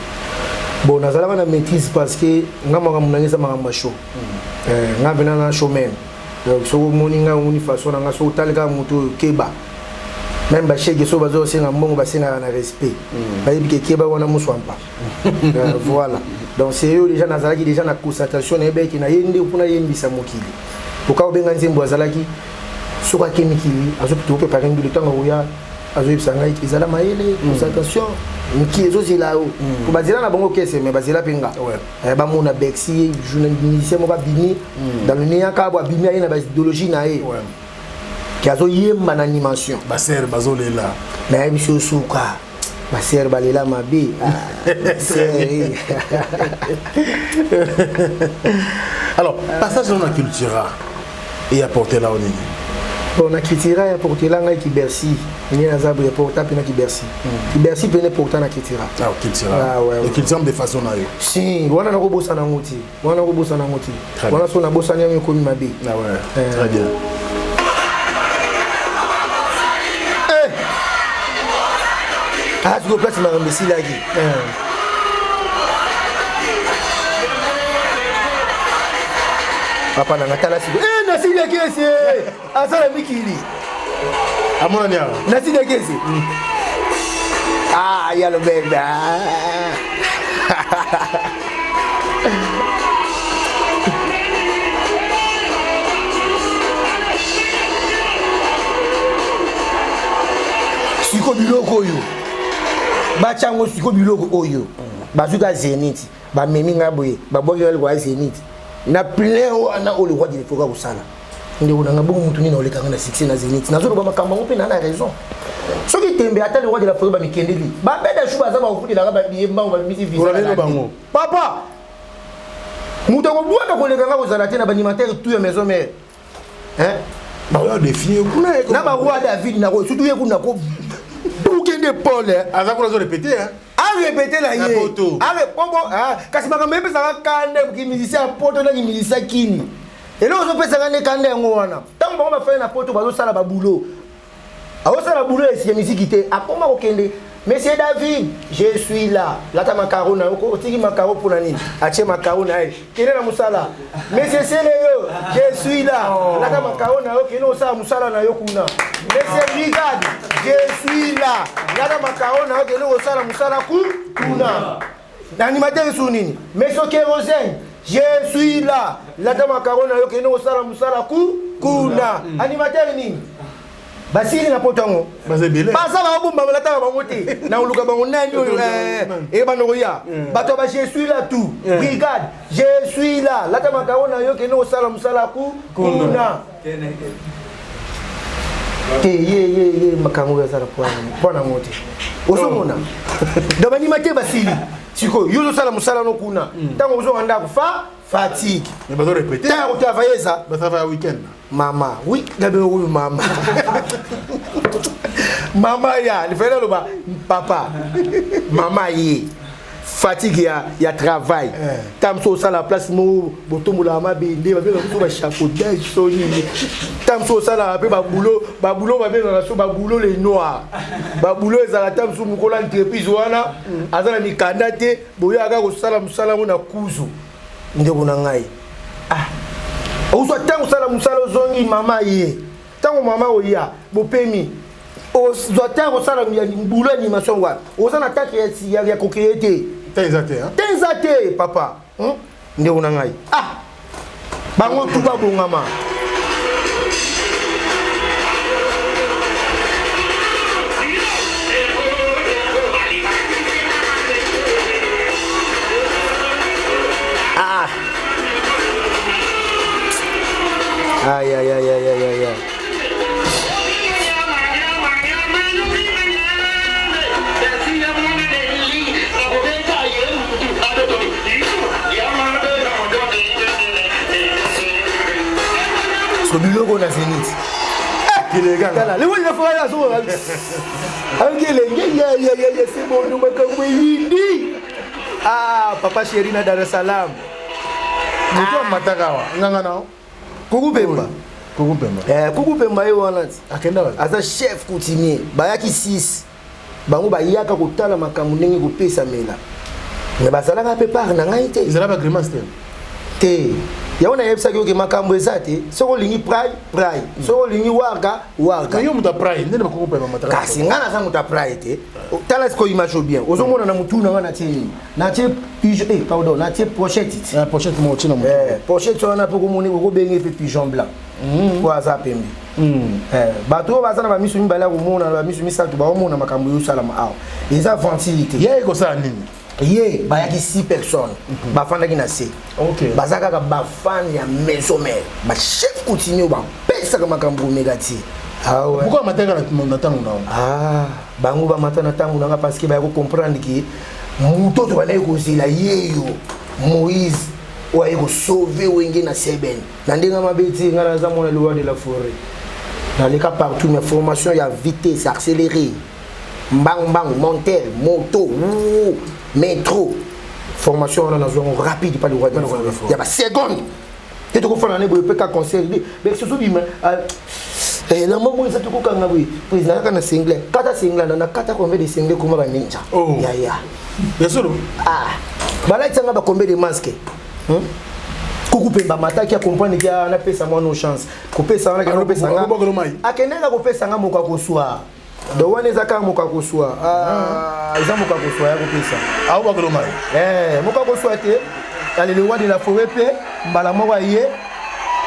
Bon, nazalaka na maîtrise parce que nga makambo nange eza makambo ya show. Nga mpena na showman. Donc soki omoni ngai, omoni façon na nga, soki otali kaka motu oyo keba. Même bashege soki baza kosenga mbongo, basengaka na respect, bayebi ke keba wana moswampa. Voilà, donc c'est oyo déjà nazalaki déjà na concentration, nayebaki na ye nde mpona yembisa mokili. Oka obenga nzembo azalaki soki ake mikili azoprépare ndule ntango akoya azoyebisa ngai ezala mayele, concentration, mokili ezozela yo po bazela na bango kese mais bazela mpe nga bamona Bexi musicien moko abimi dans le néant kaka bo abimi aye na baidéologie na ye ke azoyemba na animation. Basere bazolela. Nayebi so suka basere balela mabe. Alors, passage na Cultura et apporté là nini? Bon, na Cultura ya portela ngai ki Bercy ndenge naza boye, porta mpe na ki Bercy, ki Bercy pene porta na Cultura. Ah, Cultura. Ah, ouais, ouais. Cultura de façon na yo. Si wana nakobosana yango te, wana nakobosana yango te, wana so nabosani yango ekomi mabe. Ah, ouais. Très bien. Ah, sikoyo place makambo esilaki. Papa nanga, tala sikoyo nasiliaki ese asala mikili. Amonani awa. Nasiliaki ese. Ah, ya lobebe. Siko biloko oyo batya yango, siko biloko oyo bazwi ka Zénith, bamemi ngai boye, babwaki ngai lokola Zénith na plein wana oyo le roi de l'époque akosala. Ndeko nanga, bongo motu nini olekanga na succès na Zénith? Nazoloba makambo yango mpe na na raison. Soki tembe ata le roi de la forêt bamikendeli babeda shu baza bakofutelaka babiye mbango babimisi visa bango. Papa. Moto akobwaka koleka nga kozala te na baanimateur tout ya maison mère. Hein? Baoya défier kuna na ba roi David na ko surtout ye kuna ko bukende Paul. Aza kuna zo répéter hein. Arépéter na ye. Are bongo ah kasi makambo epesaka kanda ki musicien ya poto na ki musicien kini. Eloko ozopesaka nde kanda yango wana. Ntango bango bafai na poto bazosala babulo. Aosala boulot ya misiki te, akoma kokende Monsieur David, je suis là. Lata makaro na yo, otiki makaro pona nini? Atie makaro na ye. Kende na musala. Monsieur Seleyo, je suis là. Oh. Lata makaro na yo, kende osala musala na yo kuna. Monsieur Brigade, je suis là. Lata makaro na yo, kende osala musala ku kuna. Animateur sous nini? Monsieur Kerosène, je suis là. Lata makaro na yo, kende osala musala ku kuna. Animateur nini? Basili na poto yango baza baobomba balataka bango te na koluka bango nani oyo eyebanda koya bato ba je suis là tout brigade je suis là lata makaro na yo kende kosala mosala ku kuna te ye ye ye makambo oyo azala mpo nango te ozomona donc banima te basili sikoyo yo ozosala mosala no kuna ntango ozonga ndako fa fatigue ntango kotravaille eza mama oui nabe oyo mama mama ya lifali aloba papa mama ye fatigue ya, ya travail eh. Ntango mosusu osala place moko botombolaka mabende babengaka biso bachapeaudage so nini ntango mosusu osalaka mpe babulo babulo babengaka so babulo le noir babulo ezalaka ntango mosusu mokolo entreprise wana aza na mikanda te boyaka kosala mosala yango na kuzu ndeko na ngai ah ozwa ntango osala mosala ozongi mama ye ntango mama oya bopemi ozwa ntango kosala boulot animation wapi oza na take ya kocreye te te eza te te eza te papa ndeko na ngai ah bango tu babongama. Ah. Aïe, aïe, aïe, aïe, aïe, aïe. Biloko na Zenith. Tala, lelo ina fora ya zo. Ayoki elenge ya ya ya ya c'est bon makambo eyindi. Ah papa chéri na Dar es Salaam. Moto amataka awa nganga na Kuku Pemba. Kuku Pemba. Eh Kuku Pemba ye wana ti. Akenda wapi? Aza chef coutumier. Bayaki 6. Bango bayaka kotala makambo ndenge kopesamela. Mais bazalaka pe part na ngai te. Ezala ba grimace te. Te. Yango nayebisaki yo ke makambo eza te. Soki olingi prai, prai. Soki olingi warga, warga. Yo moto ya prai, ndenge bakoko pema mataka. Kasi ngai naza moto ya prai te. Tala sikoyo image bien. Ozomona na mutu na ngai natie nini? Natie pigeon, eh pardon, natie pochette. Ah, pochette moko tina motu. Eh, pochette wana pe komoni okobenge pe pigeon blanc. Po aza pembe. Eh, bato oyo baza na bamisu mibale ya komona na bamisu misato baomona makambo oyo osalama awa. Eza ventile te. Ye ekosala nini? Ye bayaki 6 personnes bafandaki na se. Baza kaka bafan ya maison mère, ba chef coutumier bapesaka makambo komeka ti. Ah ouais. Pourquoi mataka na ntango na yo? Ah, bango bamata na ntango na nga parce que baya kocomprendre ke moto oyo tobandaki kozela yeyo Moïse oyo aye kosauve wenge na seben na ndenge mabe ti nga naza mwana le roi de la forêt naleka partout mais formation ya vitesse accélérée mbangu mbangu montel moto métro formation wana nazwa yango rapide pa le roi de la forêt ya ba seconde te tokofanda ne boye mpe ka conseil de mais soso bima elamba moko eza tokokanga boye président kaka na singlet kata singlet na kata combien de singlet koma ba ninja ya ya ya solo ah balatisanga ba combien de masque kuku pemba mataki akomprendre ki napesa mwana chance kopesa wana kopesa nga akendaka kopesa nga moko akoswa donc wana eza kaka moko akoswa eza moko akoswa ya kopesa moko akoswa te ale le roi de la forêt mpe mbala moko aye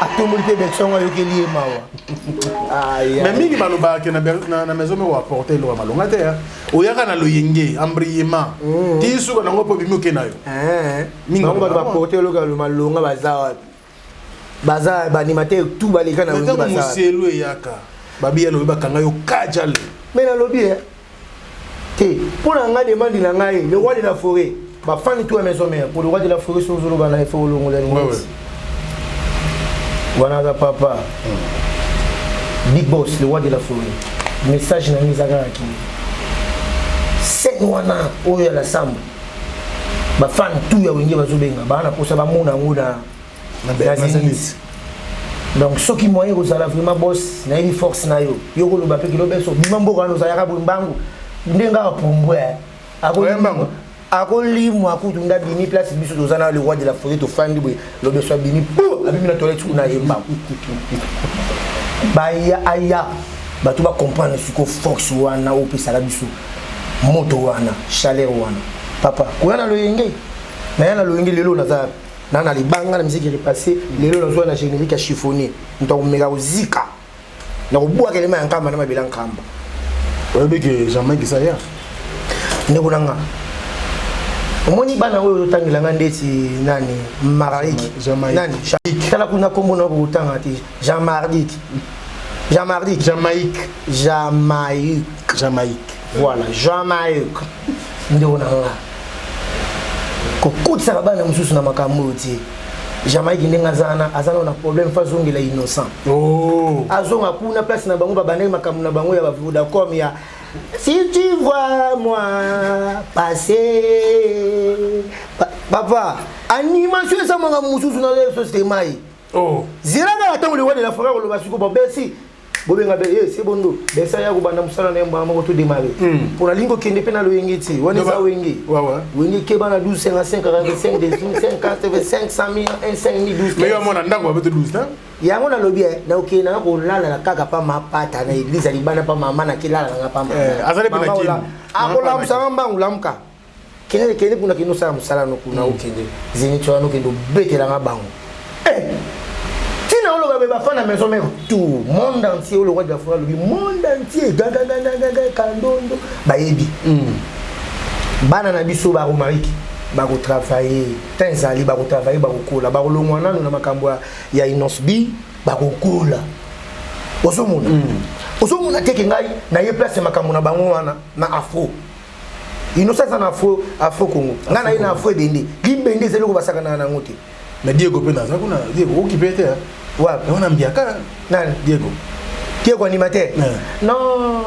atomboli mpe berson ayokeli ye mawa mais mingi balobaka ke na maison moko aporte eloko ya malonga te oyaka na loyenge embrayement ti suka nango mpo obimi oke na yo bango bato baporte eloko ya malonga baza wapi baza baanimateur tout baleka na wenge baza moselu eyaka babi alobi bakanga yo kajale mais nalobi te mpo na ngai demande na ngai le roi de la forêt. Bafani tout ya maison mère, pour le roi de la forêt, soki ozoloba na ye fo olongola lineti wana aza papa. Big boss, le roi de la forêt, message na ngai eza kaka ki scène wana oyo ya la sambo, bafani tout ya Wenge bazobenga baa na mposa bamona yango na Zenith. Donc soki moyen kozala vraiment, boss, nayebi force na yo, yo koloba mpe kilo beso bima mboka wana ozalaka boye mbangu ndenge apumbwe. Akolimwa kutu nde abimi place biso toza na le roi de la forêt, tofandi boye, lobeso abimi po abimi na toilette kuna, ye mbangu baya aya bato bacomprendre siko force wana oyo opesaka biso moto wana, chaleur wana. Papa, koya na loyenge, naya na loyenge lelo, naza na libanga na musique repassé. Lelo nazwa na générique ya chiffonnier, moto akomeka kozika na kobwaka elema ya nkamba na mabela nkamba. Oyebi ke Jamaïque eza ya ndeko na nga. Omoni bana oyo ozotangela nga ndeti nani, Mararik nani, tala kuna kombo na kokotanga te, Jean Mardik, Jean Mardik. Jamaïque. Jamaïque. Jamaïque. Voilà, Jamaïque. Ndeko na nga, kokotisaka bana mosusu na makambo oyo te. Jamaïque ndenge aza wana, aza nano na problème, fa azongela Innocent. Oh. Azonga kuna place na bango, babandaki makambo na bango ya bavodacom ya "Si tu vois moi passer". Papa, animation eza makambo mosusu na société mai. Oh. Zela kaka ntango le roi de la forêt koloba siko bobesi, bobenga be ye sebondo besa ya kobanda mosala na ye mbala moko, todémarrer. Mpo nalingi kokende mpe na loyenge ti wana eza Wenge. Wenge keba na 12 55 45 18 50 500 000 1 5 000 12. Mais yo amona ndako babete 12 te. Yango nalobi, nakokende nanga kolala kaka pa mapata na église ya libanda, pa mama nakelala nanga pa. Azali mpe na Kini. Akolamusanga mbangu, lamuka, kende, kende kuna, kende osala mosala no kuna, okende Zénith wana, okende obetelanga bango ntina oloba be bafan na maison mère tout monde entier. Oyo le roi de la forêt alobi, monde entier gagagagaga kandondo bayebi. Bana na biso baromariki bakotravaille, temps ezali, bakotravaille, bakokola, bakolongwa nano na makambo ya Innoss'B, bakokola. Ozomona, ozomona teke ngai naye place ya makambo na bango wana na afro. Innocent aza na afro, afro Congo, ngai naye na afro ebende libende, ezali eloko basakanaka nango te. Mais Diego mpe naza kuna, Diego okipe te. Wapi? Wana mbiaka. Nani? Diego. Diego animateur? Non,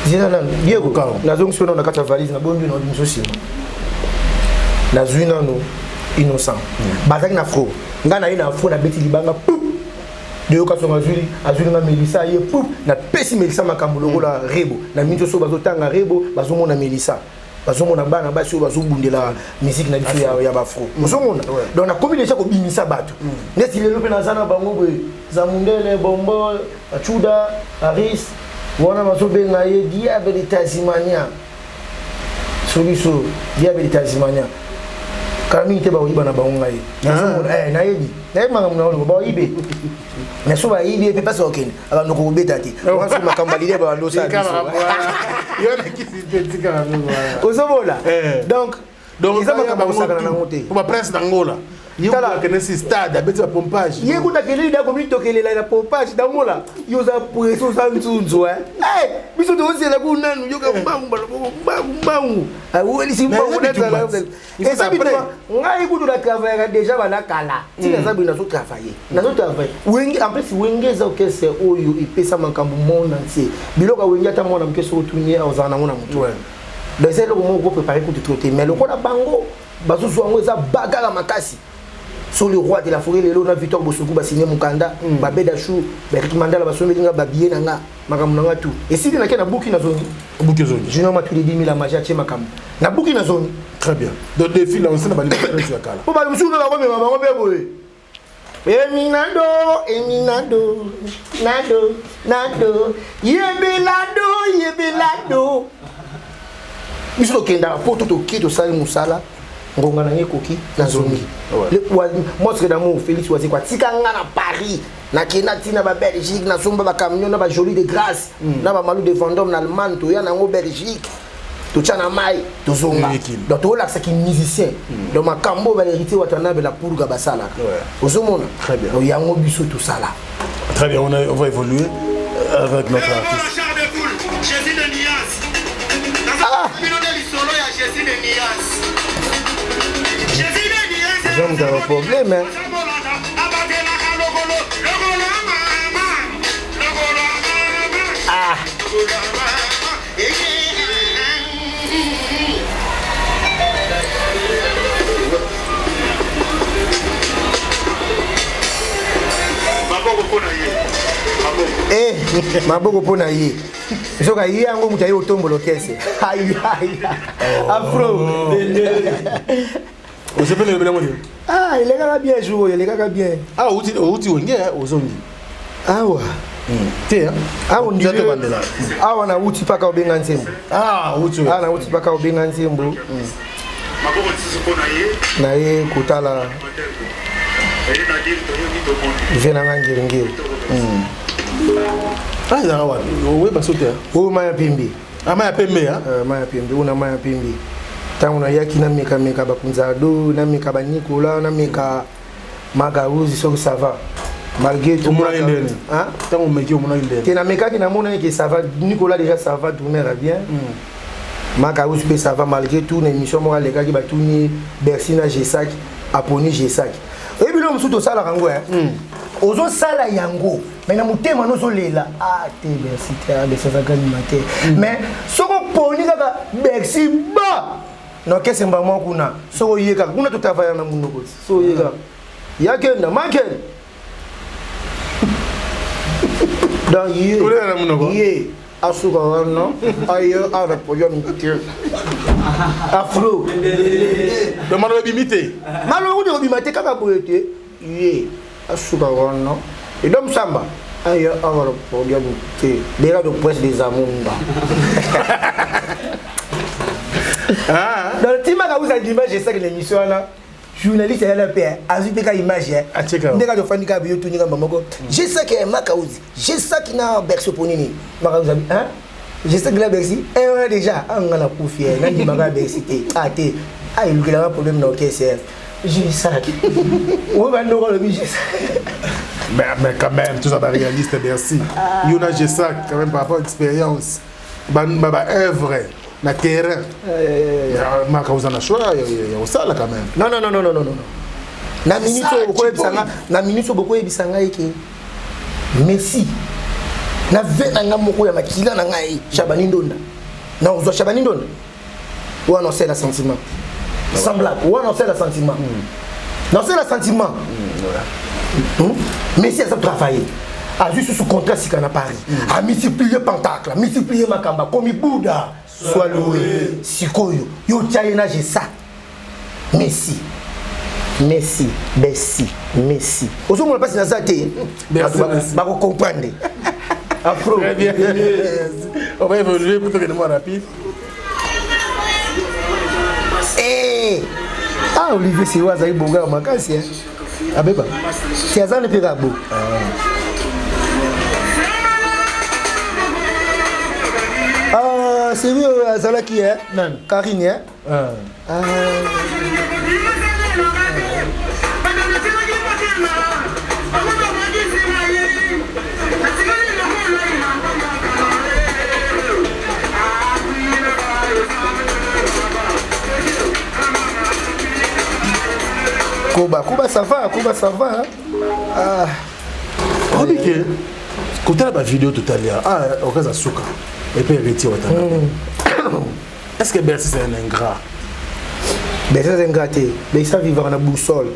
zela nanu Diego, nazongisi nano na kati ya valise, nabombi na miso nsima, nazwi nano Innocent. Bazalaki na afro, ngai naye na afro, nabeti libanga pup, deyoka songo azwili, azwili nga Melisa ye pup, napesi Melisa makambo lokola Rebo na minso so bazotanga Rebo, bazomona Melisa, bazomona bana basi oyo bazobundela musique na biso ya baafro, ozomona. Donc nakomi déjà kobimisa bato neti lelo mpe naza na bango boye, Zamundele Bombo, Achuda Aris wana bazobenga ye Diable de Tasmania. So biso Diable de Tasmania kala mingi te bakoyiba na bango ngai. Nayebi, nayebi makambo na oloba, baoyibe mais so bayibi ye mpe mpasi bakokende abandoko kobeta te wana so makambo balide babando osala biso, ozomona. Donc eza makambo akosakana nango te. Baprince d'Angola akende si stade, abeti bapompage. Ye kuta keleli da komi tokelela na pompage dangola. Yo oza presse, oza nzunzu, biso tozela ku nanu yoka mbangu baloboko mbangu mbangu awelisi mbangu. Eza bitumba. Ngai kutu na travaillaka déjà bana kala ntina eza boye, nazotravaille, nazotravaille Wenge. En plus Wenge eza orchestre oyo epesa makambo monde entier. Biloko ya Wenge, ata mwana moke soki otuni ye, ozala nango na motu. Donc eza eloko moko koprépare kutu trop te, mais lokola bango bazozwa yango, eza bagara makasi. So le roi de la forêt lelo na Victor Bosoku basine mokanda, babeda chou, baerik Mandala basombeli nga babillet na nga, makambo na nga tout esili, nake na buki, nazongi. Buki, ozongi. Junior Matuli 10 000 amaji atie makambo na buki, nazongi. Très bien. Donc défi là aussi na balimation ya kala. Mpo bato mosusu mpe bakomema bango mpe boye, eminado eminado nado nado yebelado yebelado. Biso tokendaka po to toki, tosali mosala, ngonga na ngai ekoki, nazongi. Monstre d'amour Félix Wazekwa atika nga na Paris, nakenda ntina babelgique, nasomba bacamion na bajolie de Grâce na bamalu de Vendôme na Allemagne, toya nango Belgique, totya na mai, tozonga. Donc toolakisaki musicien. Donc makambo oyo balhéritier Watanabe la Pulga basalaka, ozomona yango biso tosala. Très bien, on va évoluer avec notre artiste. Jésus de Nias. Bino nde lisolo ya Jésus de Nias. Oza moto ya problème. Ah. Eh, maboko mpo na ye soki ye yango moto aye kotombola okese afro oh. osepeli elobeli yango te ah elekaka bien jour oyo elekaka bien ah outi wenge eh, ozongi awa hmm. te awa awa nauti mpaka obenga nzembo ah, awa nauti mpaka obenga nzembo hmm. na ye kotala vie na nga ngiringiri hmm. ah, ezalaka wapi oyeba so te oyo mai ya pembe Ah, mai ya pembe hein? Euh, mai ya pembe oyo na mai ya pembe ntango nayaki namekameka bakunzado nameka banikola nameka magauzi soki ça va malgré tout omonaki ndeni ntango omeki omonaki ndeni te namekaki namonaki ke ça va nicolas déjà ça va tourner bien mm. magauzi mpe ça va malgré tout na émission moko alekaki batuni bercy na gesak aponi gesak oyebi biloko mosusu tosalaka yango hmm. ozosala yango mais na motema no ozolela ah te bercy te ah, bercy azalaka nima te hmm. mais soki oponi kaka bercy ba na orchestre mbala moko kuna soki oye kaka kuna totavaya na monoko ti soki oye kaka yakenda makende donc ye ye asuka wana aye ana problème te afro donc maloba ebimi te maloba kutu ekobima te kaka boye te ye asuka wana edom samba aye awa na problème te dera de presse des amumba ah. donc timaka uza l'image esaki na émission wana journaliste ayala mpe azwi mpe ka image nde kaka ofandi kaka biyo tuni kamba moko je sais que makauzi je sais que na bercy mpo nini makauzi abi hein je sais que na bercy eh wana déjà anga na kufi eh nandimaka bercy te ah te ah elukelaka problème na orchestre je sais oyo bandoko alobi je sais mais, mais quand même, tout ça, réaliste, merci. Ah. Yona Gesac, quand même, par rapport à l'expérience, ba, ba, ba œuvre, na terrain maka oza na choix ya kosala quand même non non non non non non na minute oyo bokoyebisa nga na minute oyo bokoyebisa ngai ke messi na ve na ngai moko ya makila na ngai shabani ndonda na kozwa shabani ndonda wana osala sentiment sans blague wana osala sentiment na osala sentiment hmm? messi aza travailler azwi susu contrat sika na paris mm. amultiplie pentacle amultiplie makambo akomi buda soit loué sikoyo yo otya ye na jesa messi messi bessi messi ozomona mpasi naza te bakocomprendre afro Très bien. On va évoluer plutôt que de moi rapide. Eh! Ah, Olivier Siwa azali bonga makasi hein. Abeba. Ti azali mpe kaka bo. Ah, c'est oyo azalaki hein. Karine hein. Ah. ah. Koba, Koba ça va, Koba ça va. Hein? Ah. Oyebi ke kotala ba vidéo totali ah okaza suka et puis héritier watana. Mm. Est-ce que Bercy c'est un ingrat? Bercy c'est un ingrat te. Bercy vivre na boussole.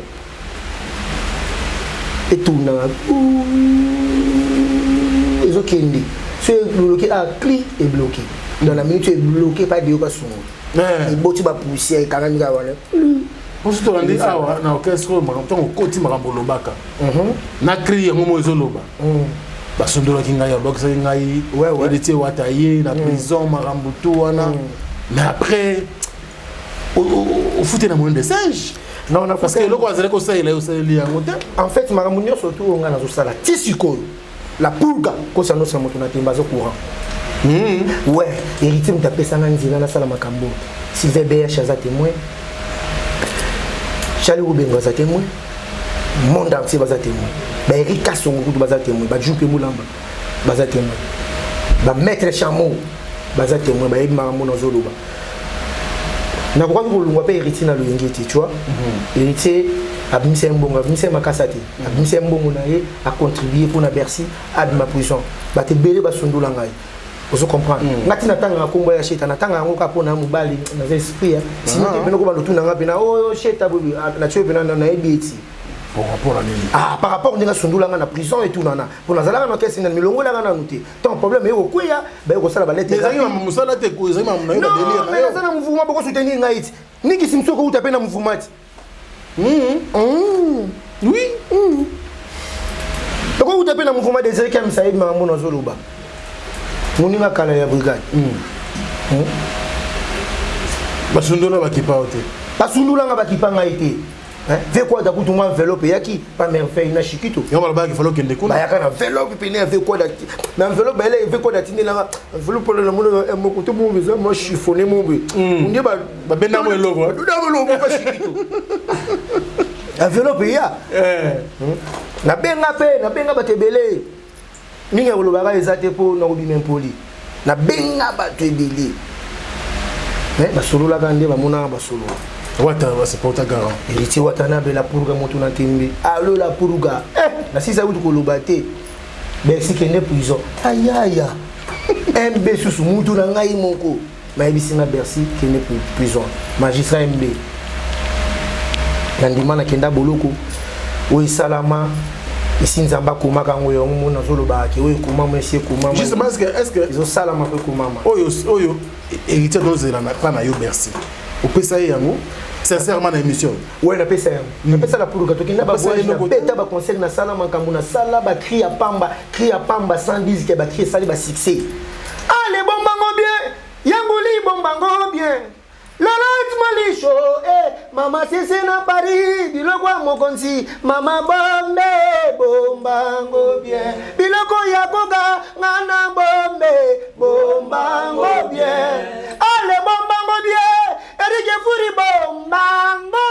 Etuna ezokende so ebloke ah cli ebloke dans la minute ebloke pas de yoka songo eboti ba poussière ekangami kaka wana mosusu tolandi awa na orchestre oyo ntango okoti makambo olobaka mhm. na cri yango moko ezoloba mm. basundolaki ngai abwakisaki ngai héritier wata ye na mm. prison makambo tu wana mm. mais après ofute na moyen de singe non, parce que eloko azali kosalela yo osaleli yango te en fait makambo nyonso tu oyo ngai nazosala ti sikoyo la pulga kosa nosa moto na temba azo courant hmm. ouais héritier moto apesanga nzela nasala makambo sylvain bh aza témoin charlie rubengo aza témoin monde entier baza témoin baeric kasongo kutu baza témoin bajupe mulamba baza témoin bamaître chameau baza témoin bayebi makambo nazoloba nakokaki kolongwa mpe héritier na loyenge te tu vois mhm. héritier mm -hmm. Abimisa ye mbongo, abimisa ye makasa te. Abimisa ye mbongo na ye, acontribue mpo na Bercy, abima prison. Bato ebele basundola ngai. Ozo comprendre? Mm. Nga tina tanga kombo ya Sheta, na tanga yango ka pona mobali, naza esprit. Sinon te pena ko bando tuna nga pena oh Sheta bobi, na tio pena na yebi eti. Par rapport à nini? Ah, par rapport ndenge asundula nga na prison et tout nana. Pona nazalaka na kesi na milongola nga nanu te. Tant problème eko kweya, ba ko sala ba lettre. Mais ezangi musala te ko ezangi na yo ba délire. Non, mais naza na mouvement boko soutenir ngai ti. Niki simso ko uta pe na mouvement ti. Mmh. Oui. Mmh. Toko uta pe na mouvement Désiré Kamisa yebi makambo nazoloba. Moninga kala ya brigade. Mmh. Mmh. Basundola bakipa yo te. Basundola nga bakipa ngai te. Ve kwada kutu mwa enveloppe eyaki pa merveille na shikito. Yango balobaki falo kende kuna. Bayaka na enveloppe pene ya ve kwada. Na enveloppe bayele ve kwada tindelanga enveloppe na mona moko to bombe eza mwa chiffonné mombe. Nde ba babenda mo eloko. Babenda mo eloko pa shikito. Enveloppe ya. Eh. Nabenga pe nabenga bato ebele. Mingi ya kolobaka eza te mpo nakobima impoli. Nabenga bato ebele. Mais basololaka nde bamonaka basolola. Wata basupporta garant. Héritier Watanabe la purga moto na tembe. Allo la purga. Eh, na sisa wuti koloba te. Bercy kende prison. Ayaya. MB susu mutu na ngai moko. Mayebisi nga Bercy kende prison. Magistrat MB. Na ndima na kenda boloko. Oyo esalama esi nzambe akomaka yango yango mona azolobaka ke oyo ekomama esi ekomama justement est-ce que est-ce que ezosalama mpe ekomama oyo oyo héritier tozela na pa na yo Bercy opesa ye yango sincèrement na émission ouais napesa yango napesa la puluka tokenda bavoyage nabeta baconcert nasala makambo nasala bacri ya pamba cri ya pamba 110 ke bacri esali basuccès ale bombango bien yanguli bombango bien Lolot Malisho, eh, mama sese na Paris, biloko ya mokonzi, mama bombe, bombango bien. Biloko ya koka, nga na bombe, bombango bien. Ale bombango bien, Eric Furi bombango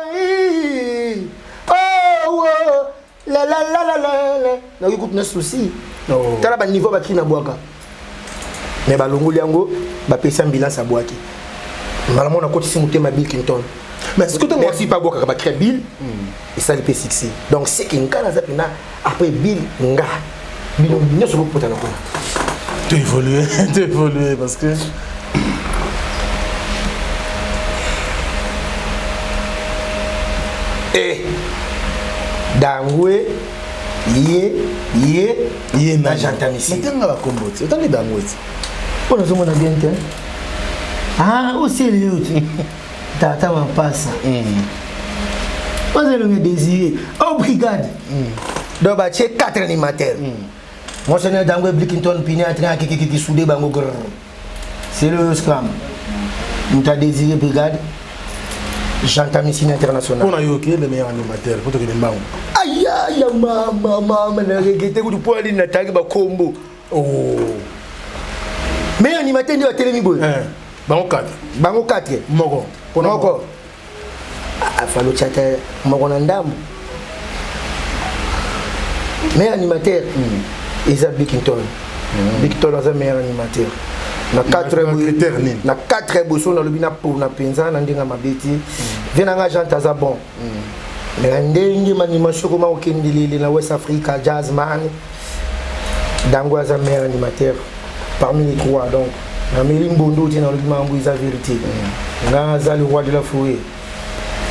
bien. Oh, oh, la la la la la la. Nayoki kutu na souci. Oh. Tala ba niveau bakri na bwaka. Mais balongoli yango, bapesi ambulance abwaki. Mbala moko nakotisi motema Bill Clinton. Mais est-ce que tu Merci pas bwakaka bakri ya Bill, esali mpe succès. Donc c'est que nga naza mpena après Bill nga. Bino nyonso bokopotana kuna. Tu évolues, tu évolues parce que Eh Dangwe ye ye ye na Jantamisi. Natanga ba kombo ti. Otangi Dangwe ti. Mpo nazomona bien te. Ah, oseli yo ti. Tata mapasa. Oza elongi désiré. Oh brigade. Donc batie 4 animateurs. Monseigneur Dangwe Blikington Pini en train qui soudé bango grrr. C'est le scram. Nous a désiré brigade. Jean Tamisine international. Pour yo le meilleur animateur, pour te mbango. Aïe aïe mama mama na regretté kutu po ali na tangi ba kombo. Oh. Meilleur animateur ndio atelemi boye. Eh. Bango 4. Bango 4. Moko. Moko. Afalo chata moko na ndambo. Meilleur animateur. Eza Bikington. Bikington aza meilleur animateur. Na 4 critère nini? Na 4 boso nalobi na pona penza na ndenge mabe te. Vie na nga Jean aza bon. Mais na ndenge animation koma okendelele na West Africa Jazzman Dango aza meilleur animateur parmi les trois donc nameli mbondo te nalobi makambo eza vérité. Nga aza le roi de la forêt.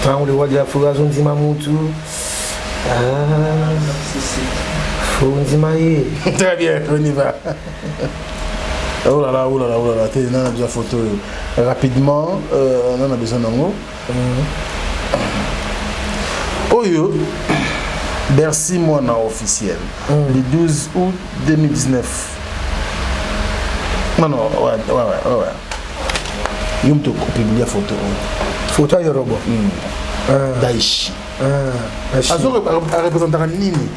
Tango le roi de la forêt azondima mutu. Ah, faut ndima ye. Très bien, on y va. Oh là là, oh là là, oh là là, t'es on a besoin de photo. Rapidement, on a besoin d'ango. Oyo, Bercy Mwana officiel, le 12 août 2019. Non, non, ouais, ouais, ouais, ouais. Yo moto publier photo. Photo ya robo. Daichi. Azo représentera nini?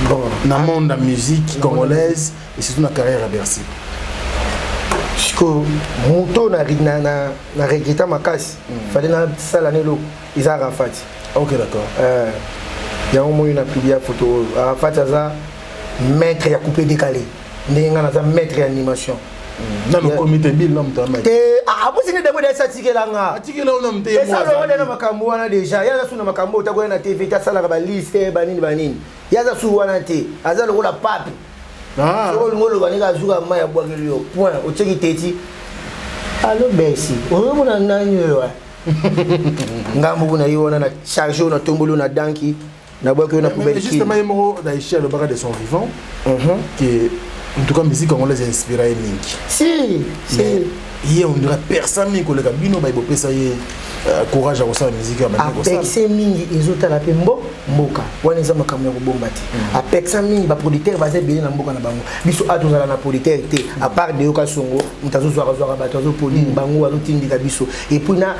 Bon, na monde la musique congolaise et surtout na carrière à Bercy. Siko moto na na na, na regretta makasi. Fallait na sala nelo eza Arafat. OK, d'accord. Yango moyo na publier photo Arafat aza maître ya coupé décalé. Ndenge nga naza maître ya animation. Nano komi te bill na moto te abusi nde demo desi atikela nga atikela ona moto ye esala wana na makambo wana déjà ye aza su na makambo oyo takoya na tv te asalaka baliste banini banini ye aza su wana te aza lokola pape ah. soki olingi oloba ndenge azuka mai abwakeli yo point otieki teti alo besi ozomona nani oyo ngambo kuna ye wana na charge oyo natomboli oyo na danki nabwaki oyo na poubelle justement ye moko Daichi alobaka de son vivant mhm. que en tout cas musique congolaise inspira ye mingi si si ye on dirait personne mingi koleka bino baye bopesa ye euh, courage ya kosala musique ya apekse mingi ezotala mpe mbo mboka wana eza makambo ya kobomba te mm. apekisa mingi baproducteur baza ebele na mboka na bango biso a tozala na producteur te mm. apart deyoka songo moto azozwakazwaka bato azoproduire mm. bango azotindika biso epuis na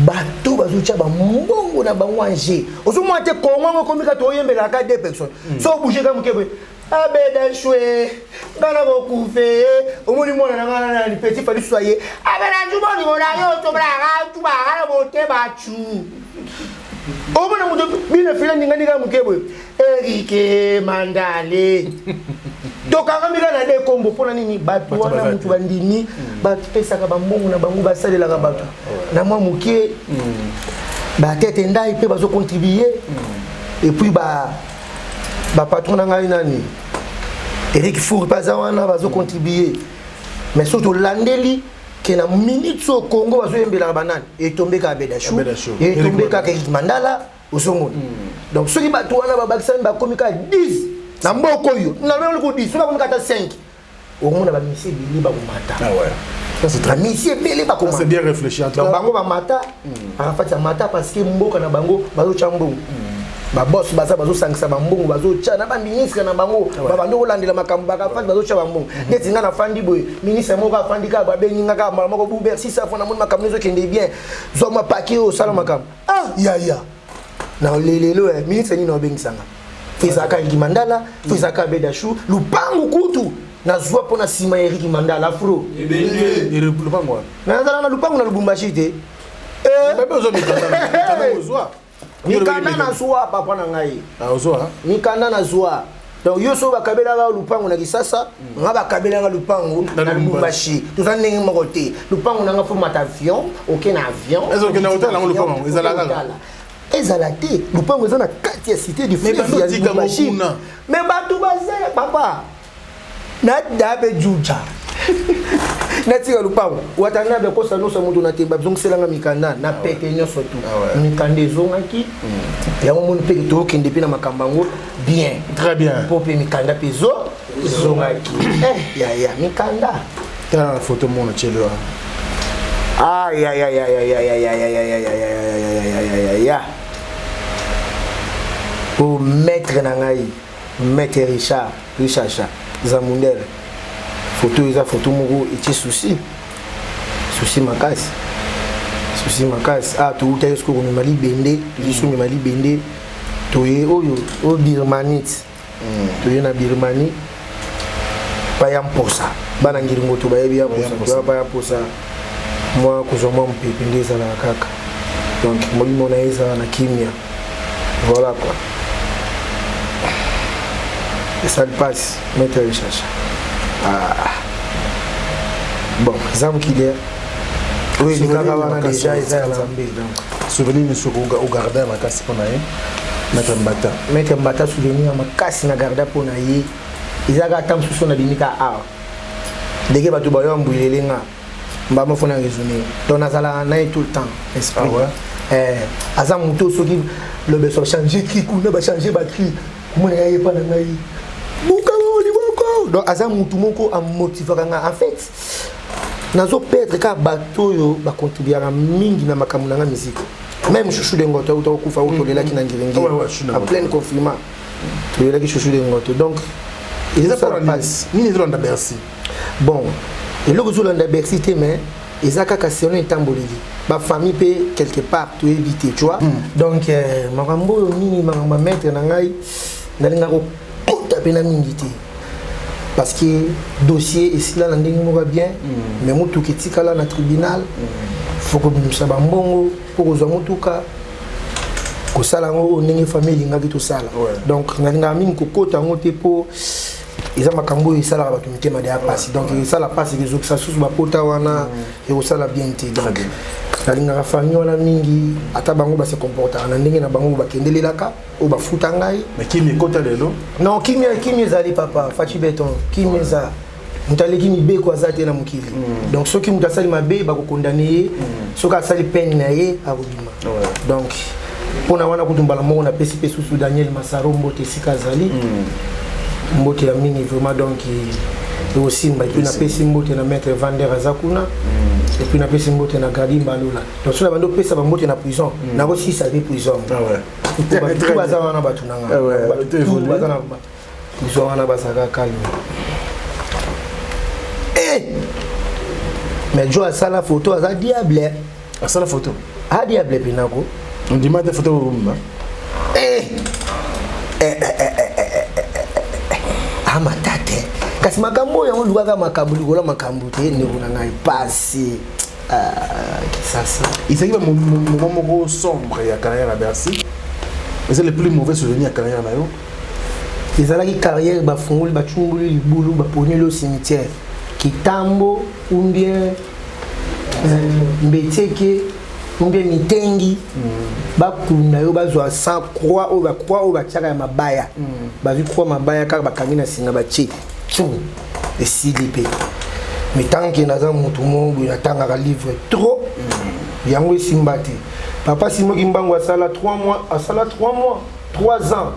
bato bazotya bambongo na bango ange ozomona te kongo yango ekomi kaka toyembelaka deux personnes mm. so obouge ka moke boye abeda shwe nga na kokufe omoni mwana na nga nani petit fali swa ye abeda nju bolingo na yo tobalaka tubaka na motema cu omona moto bino fila ndinga moke boye erike mandale tokangami kaka na de kombo mpo na nini bato wana moto bandimi hmm. bapesaka bambongo na bango basalelaka bato na mwa moke hmm. batete ndai mpe bazocontribue hmm. epuis bapatron na ngai nani eric four mpe aza wana bazocontribue mais soki tolandeli ke na minute oyo congo bazoyembelaka banani etombe kaka bedachou etombe kaka eric mandala ozomona hmm. donc soki bato wana babakisami bakomi kaka 10 na mboka oyo naloko 10 soki bakomi kaka 5 omona bamisi ebele bakomata ah bamisi ebele bakomata bango bamata hmm. arafati amata parce que mboka na bango bazotya mbongo hmm. babos baza bazosangisa bambongo bazotya na baministre na bango babandi kolandela makambo bakafandi bazotya bambongo neti ngai nafandi boye ministre moko afandi kaka babengi nga kaka mbala moko buber sisa fo namoni makambo ezokende bien zwa mwa pake oyo osala makambo ah yaya na lelelo eh, ministre nini obengisa nga fo ezalaka eriki mandala fo ezalaka abedashu lupangu kutu nazwa mpo na nsima ya eriki mandala afro nazala na lupangu na lubumbashi te eh. mikanda nazwa papa na ngai ah, mikanda nazwa donc yo soki bakabelaka lupango na kisasa mm. nga bakabelaka lupango na lubumbashi toza ndenge moko te lupango na nga fo mata avion oke na avion ezala te lupango eza na kati ya cité du fleuve ya lubumbashi mais bato baza papa nada mpe juja natika lupango watanabe akosa nyonso moto na temba azongiselanga mikanda na ah pete nyonso tu ah mikanda ezongaki hmm. yango moni mpe tokende mpe na makambo yango bien très bien mpo mpe mikanda mpe ezo ezongaki eh, yaya mikanda tala na foto mona tyelo wana ayayayayayayayayayayayayayayaya po maître na ngai Maître Richard, Richacha, Zamundel. Photo eza photo moko etie souci. Souci makasi. Souci makasi. Ah to uta yesko komema libende, tozi mema libende. Toye oyo oyo Birmanie. Mm. Toye na Birmanie. Paya mposa. Bana ngiringoto bayebi ya mposa. Paya mposa. Mwa kozwa mwa mopepe nde ezalaka kaka. Donc molimo na ye ezala na kimia. Voilà quoi. esali mpasi maître recherche ah. bon eza mokili oyo elekaka wana deja eza ya nzambe donc souvenir nini soki ogarda ya makasi mpo na ye maître mbata maître mbata souvenir ya makasi na garda mpo na ye eza kaka ata mosusu nabimi ka awa ndenge bato bayo mbwilele nga mbama fo na raisonner donc nazalaka na ye tout le temps esprit ah ouais? eh, aza moto soki lobeso bachange cri kuna bachange bacri omona ya ye epa na ngai bukama liboko donc aza motu moko amotivaka ngai en fait nazo perdre kaka bato oyo bacontribuaka mingi na makambo na ngai miziki même chouchou de ngoto auta kokufa oyo tolelaki na ngiringiri en pleine confinement tolelaki chouchou de ngoto donc ezosala mpasi nini ezolanda bercy bon eloko ezolanda bercy te mais eza kaka selon etamboleli bafamille mpe quelque part toyebi te tu vois mm. donc euh, makambo oyo mingi makambo ya maître na ngai nalingaka kokota mpena mingi te parce que dossier esila na ndenge moko bien mm. mais motuka etikala na tribunal mm. fo kobimisa bambongo mpo kozwa motuka kosala yango oyo ndenge famille elingaki tosala donc nalingaka mingi kokota yango te mpo. Eza makambo oyo esalaka bato mitema deya mpasi, donc esala mpasi, ezokisa susu bapota wana, ekosala bien te. Donc nalingaka famille wana mingi, ata bango base comportaka na ndenge na bango, bakendelelaka oyo bafuta ngai. Mais kimi ekota lelo? Non, kimia, kimia ezali, papa Faci Beton, kimia eza. Moto aleki mibeko aza te na mokili. Donc soki moto asali mabe, bakokondane ye. Soki asali peine na ye, akobima. Donc mpona wana kutu mbala moko napesi mpe susu Daniel Masaro mbote esika azali, mbote ya mingi vraiment. Donc ekosimba. Et puis napesi mbote na maître Vander, aza kuna. Et puis napesi mbote na Gadi Mbalula. Donc soki na bandi opesa bambote na prison, nakosisa mpe prison. Bato baza wana, bato na nga, bato baza na prison wana, bazalaka calme. Mais jo asala photo, aza diable. Asala photo? A diable penako. Ondima te photo bobomba. Amata te, kasi makambo oyo yango lukaka makambo likolo ya makambo te, ndeko na ngai, pasi Kisasa. Ezalaki bamoment moko sombre ya carrière ya Bercy. Eza le plus mauvais souvenir ya carrière na yo? Ezalaki carrière bafungoli, bacumbuli libulu, baponeli au cimetière Kitambo ou bien Mbetieke ou bien Mitengi. Bakunda yo, bazwa sans croix oyo, bacroix oyo batiaka ya mabaya. Bazwi croix mabaya kaka, bakangi na singa, batie tu, esili mpe. Mais tant que naza motu moko boye, natangaka livre trop, yango esimba te. Papa Simoki Mbango asala 3 mois, asala 3 mois, 3 ans,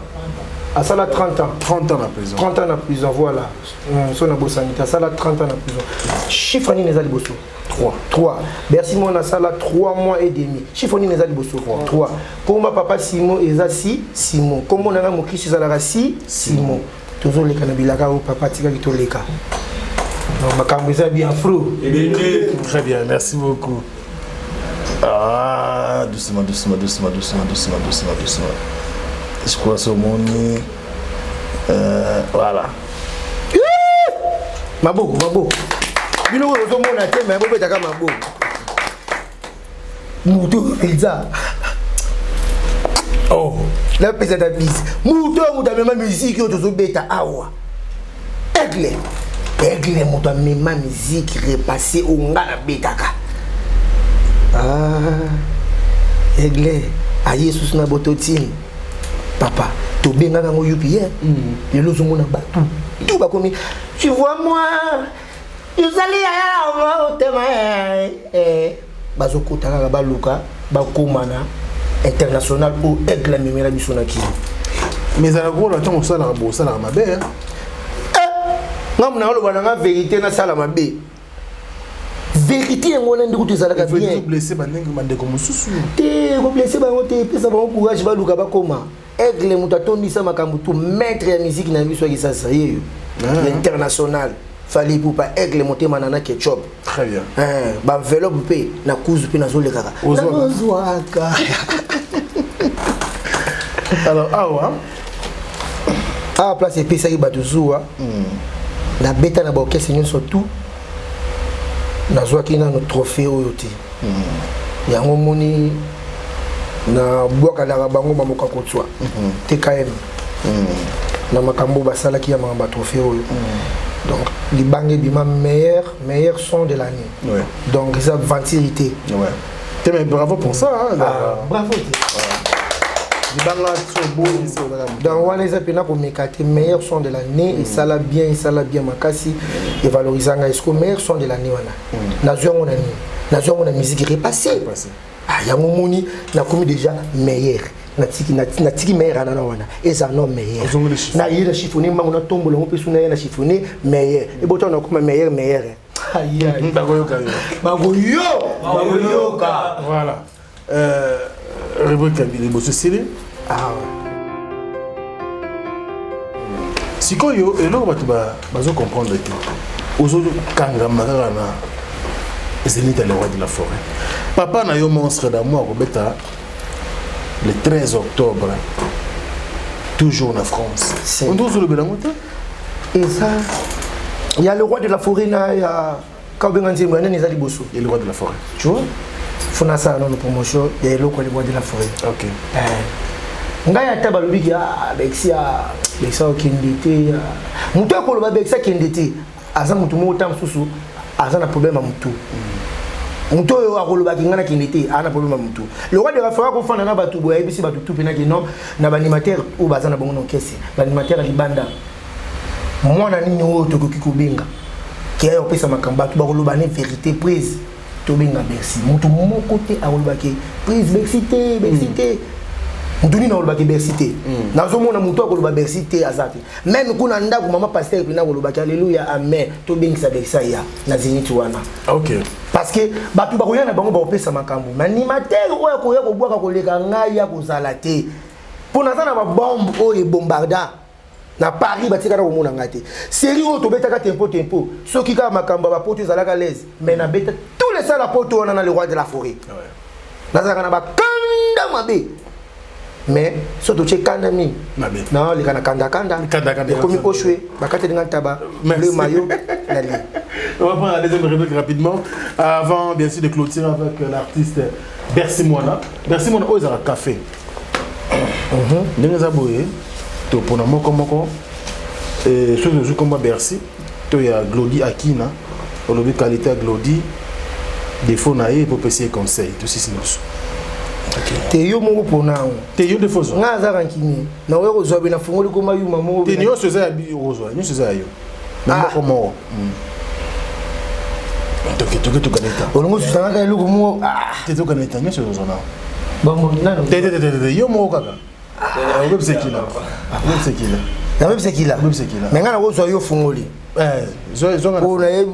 asala 30 ans. 30 ans na prison. 30 ans na prison, voilà. So nabosani te, asala 30 ans na prison. Chiffre nini eza liboso? 3. 3. Bercy Mwana asala 3 mois et demi. Chiffre nini eza liboso? 3. Komba papa Simo eza si Simo. Kombo na nga mokristo ezalaka si Simo. Tozoleka na bilaka oyo papa atikaki toleka. Donc makambo eza bien fru. Très bien, merci beaucoup. Ah, doucement, doucement, doucement, doucement, doucement, doucement, doucement. Je crois que omoni, voilà. Maboko, maboko, biloko oyo ozomona te, me bobetaka maboko. Moto mpenza, oh, napesa ta bisi. Moto oyo, moto amema miziki oyo tozobeta awa, Aigle, Aigle, moto amema miziki repasse oyo nga nabetaka. Ah, Aigle aye susu na bototine. Papa, tobengaka yango UPR. Lelo ozomona bato tu bakomi, tu vois, moi ezali yaya otema, bazokota kaka, baluka bakóma na international oyo Aigle amemela biso na Kini. Mais ezalaka kola ntango osalaka bo, osalaka mabe, hein? Nga mona oloba na nga vérité, nasala mabe, vérité yango wana nde kutu ezalaka bien. Blessé bandenge, bandeko mosusu. Te, koblesse bango te, epesa bango courage, baluka bakóma. Aigle moto atondisa makambo tu, maître ya musique na biso ya Kisasa yeyo, international Fally Ipupa, Aigle motema nana ketchup. Très bien. Baenveloppe mpe na kuzu mpe nazolekaka, nazozwaka. Alors awa? Awa place epesaki bato zuwa. Nabeta na baorchestre nyonso tout, nazwaki nano trophée oyo te. Yango moni nabwakalaka bango bamoka kotswa TKM na makambo basalaki ya makambo ya trophée oyo. Donc libanga ebima meilleur son de l'année. Donc eza ventile te. Ouais. Te, mais bravo pour ça, hein. Ah, bravo te. Libanga. Donc wana eza mpena komeka te. Meilleur son de l'année, esala bien, esala bien makasi, evalorisa ngai. Est-ce meilleur son de l'année wana, nazwi yango na nini? Nazwi yango na musique repassé. Ah, yango moni nakomi déjà meilleur. Natiki, natiki meilleur anana wana eza no meilleur. Naye na chiffonné mbango, natombola yango mpe su naye na chiffonné meilleur ebota, nakoma meilleur, meilleur. Bakoyoka yo. Bakoyo, bakoyoka. Voilà, rubrique ya liboso esili. Ah ouais. Sikoyo eloko bato bazocomprendre te, ozokangama kaka na Zénith ya le roi de la forêt. Papa na yo Monstre d'amour akobeta le 13 octobre, toujours na France. Ondo ozolobela yango te? Eza ya le roi de la forêt na ya kaobenga nzembo ya nani eza liboso? Ya le roi de la forêt. Tu vois, faut nasala nano promotion ya eloko ya le roi de la forêt. Ok. Ngai ata balobi ki ah Bexia, Bexia okende te. Moto akoloba Bexia akende te. Aza moto moko ta mosusu aza na problème ya motu. Moto oyo akolobaki ngai nakende te aza na problème ya motu. Le roi de la forêt akofanda na bato boye ayebisi bato tout mpenaki non na baanimateur oyo baza na bango na orchestre, baanimateur ya libanda. Mwana nini oyo tokoki kobenga ke aya kopesa makambo bato bakoloba ne vérité prise tobenga Bercy moto moko te akoloba ke prise Bercy te Bercy hmm. te moto nini akoloba ke Bercy te hmm. nazomona moto akoloba Bercy te aza te meme kuna ndako mama pasteur mpena akolobaki alleluya amen tobengisa Bercy aya na zenith wana okay. parce que bato bakoya na bango bakopesa makambo manimatere oyo akoya kobwaka koleka ngai akozala te mpo naza na babombe oyo ebombarda na paris batikala komona ngai te série oyo tobetaka tempo tempo soki kaka makambo ya bapoto ezalaka l'aise mais nabeta tous les sala poto wana na le roi de la forêt nazalaka na bakanda mabe mais so totie kanda mingi naoleka na kandakanda ekomi oshwe bakateli nga ntaba le mayo na lie On va prendre la deuxième rubrique rapidement avant bien sûr de clôturer avec l'artiste Bercy Mwana. Bercy Mwana, oh, ils ont un café. Mhm. Ndenge eza boye topona moko moko eh, soki ozwi komba Bercy to ya Glody Akina olobi qualité ya Glody défaut na ye epopesi ye conseil tosisi na biso te yo moko mpona yango te yo nde fozwa ngai aza rankini nakoki kozwa be nafungoli koma yuma moko te nyonso eza ya ozwa nyonso eza ya yo na ah. moko moko hmm. toke toke tokaneta olingo osusangaka eloko moko ah. te tokaneta nyonso ozwa nao bongo nano te te te te yo moko kaka ah. obebisa kila obebisa kila nabebisa kila obebisa kila me ngai nakozwa yo ofungoli eh, oyo nayebi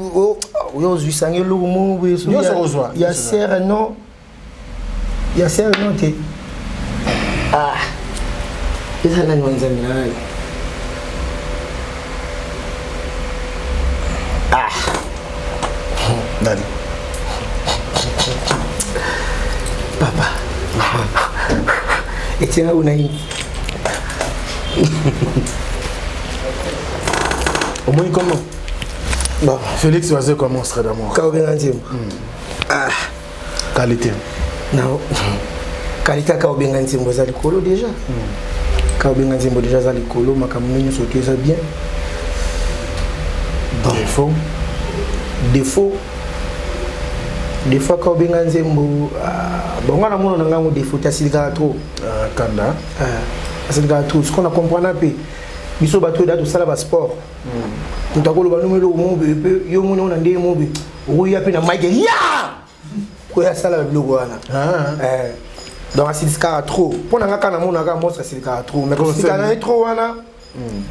oyo ozwisanga eloko moko boye ya sere non ya sere non te ah eza nani wa nzambe na nani ah nani papa etienga una nini omoni comment bon félix wazekwa monstre d'amour kaobenga nzembo hmm. ah qualité na qualité aka obenga nzembo eza likolo déjà hmm. ka obenga nzembo déjà eza likolo makambo nde nyonso to eza bien bon. défaut défaut des fois ka obenga nzembo ah, bon nga namona na ngango défaut te asilikaka trop ah, kanda ah, asilikaka trop sikoyo na comprendre mpe biso bato oyo da tosala basport hmm. moto akoloba nomo eloko mobe mpe yo moni ona ndenge mobe okoya mpe na mike ya koya asala biloko wana ah. eh, donc asilikaka trop mpo na nga kaka namonaka monstre asilikaka trop mais kosilika na ye trop wana hmm.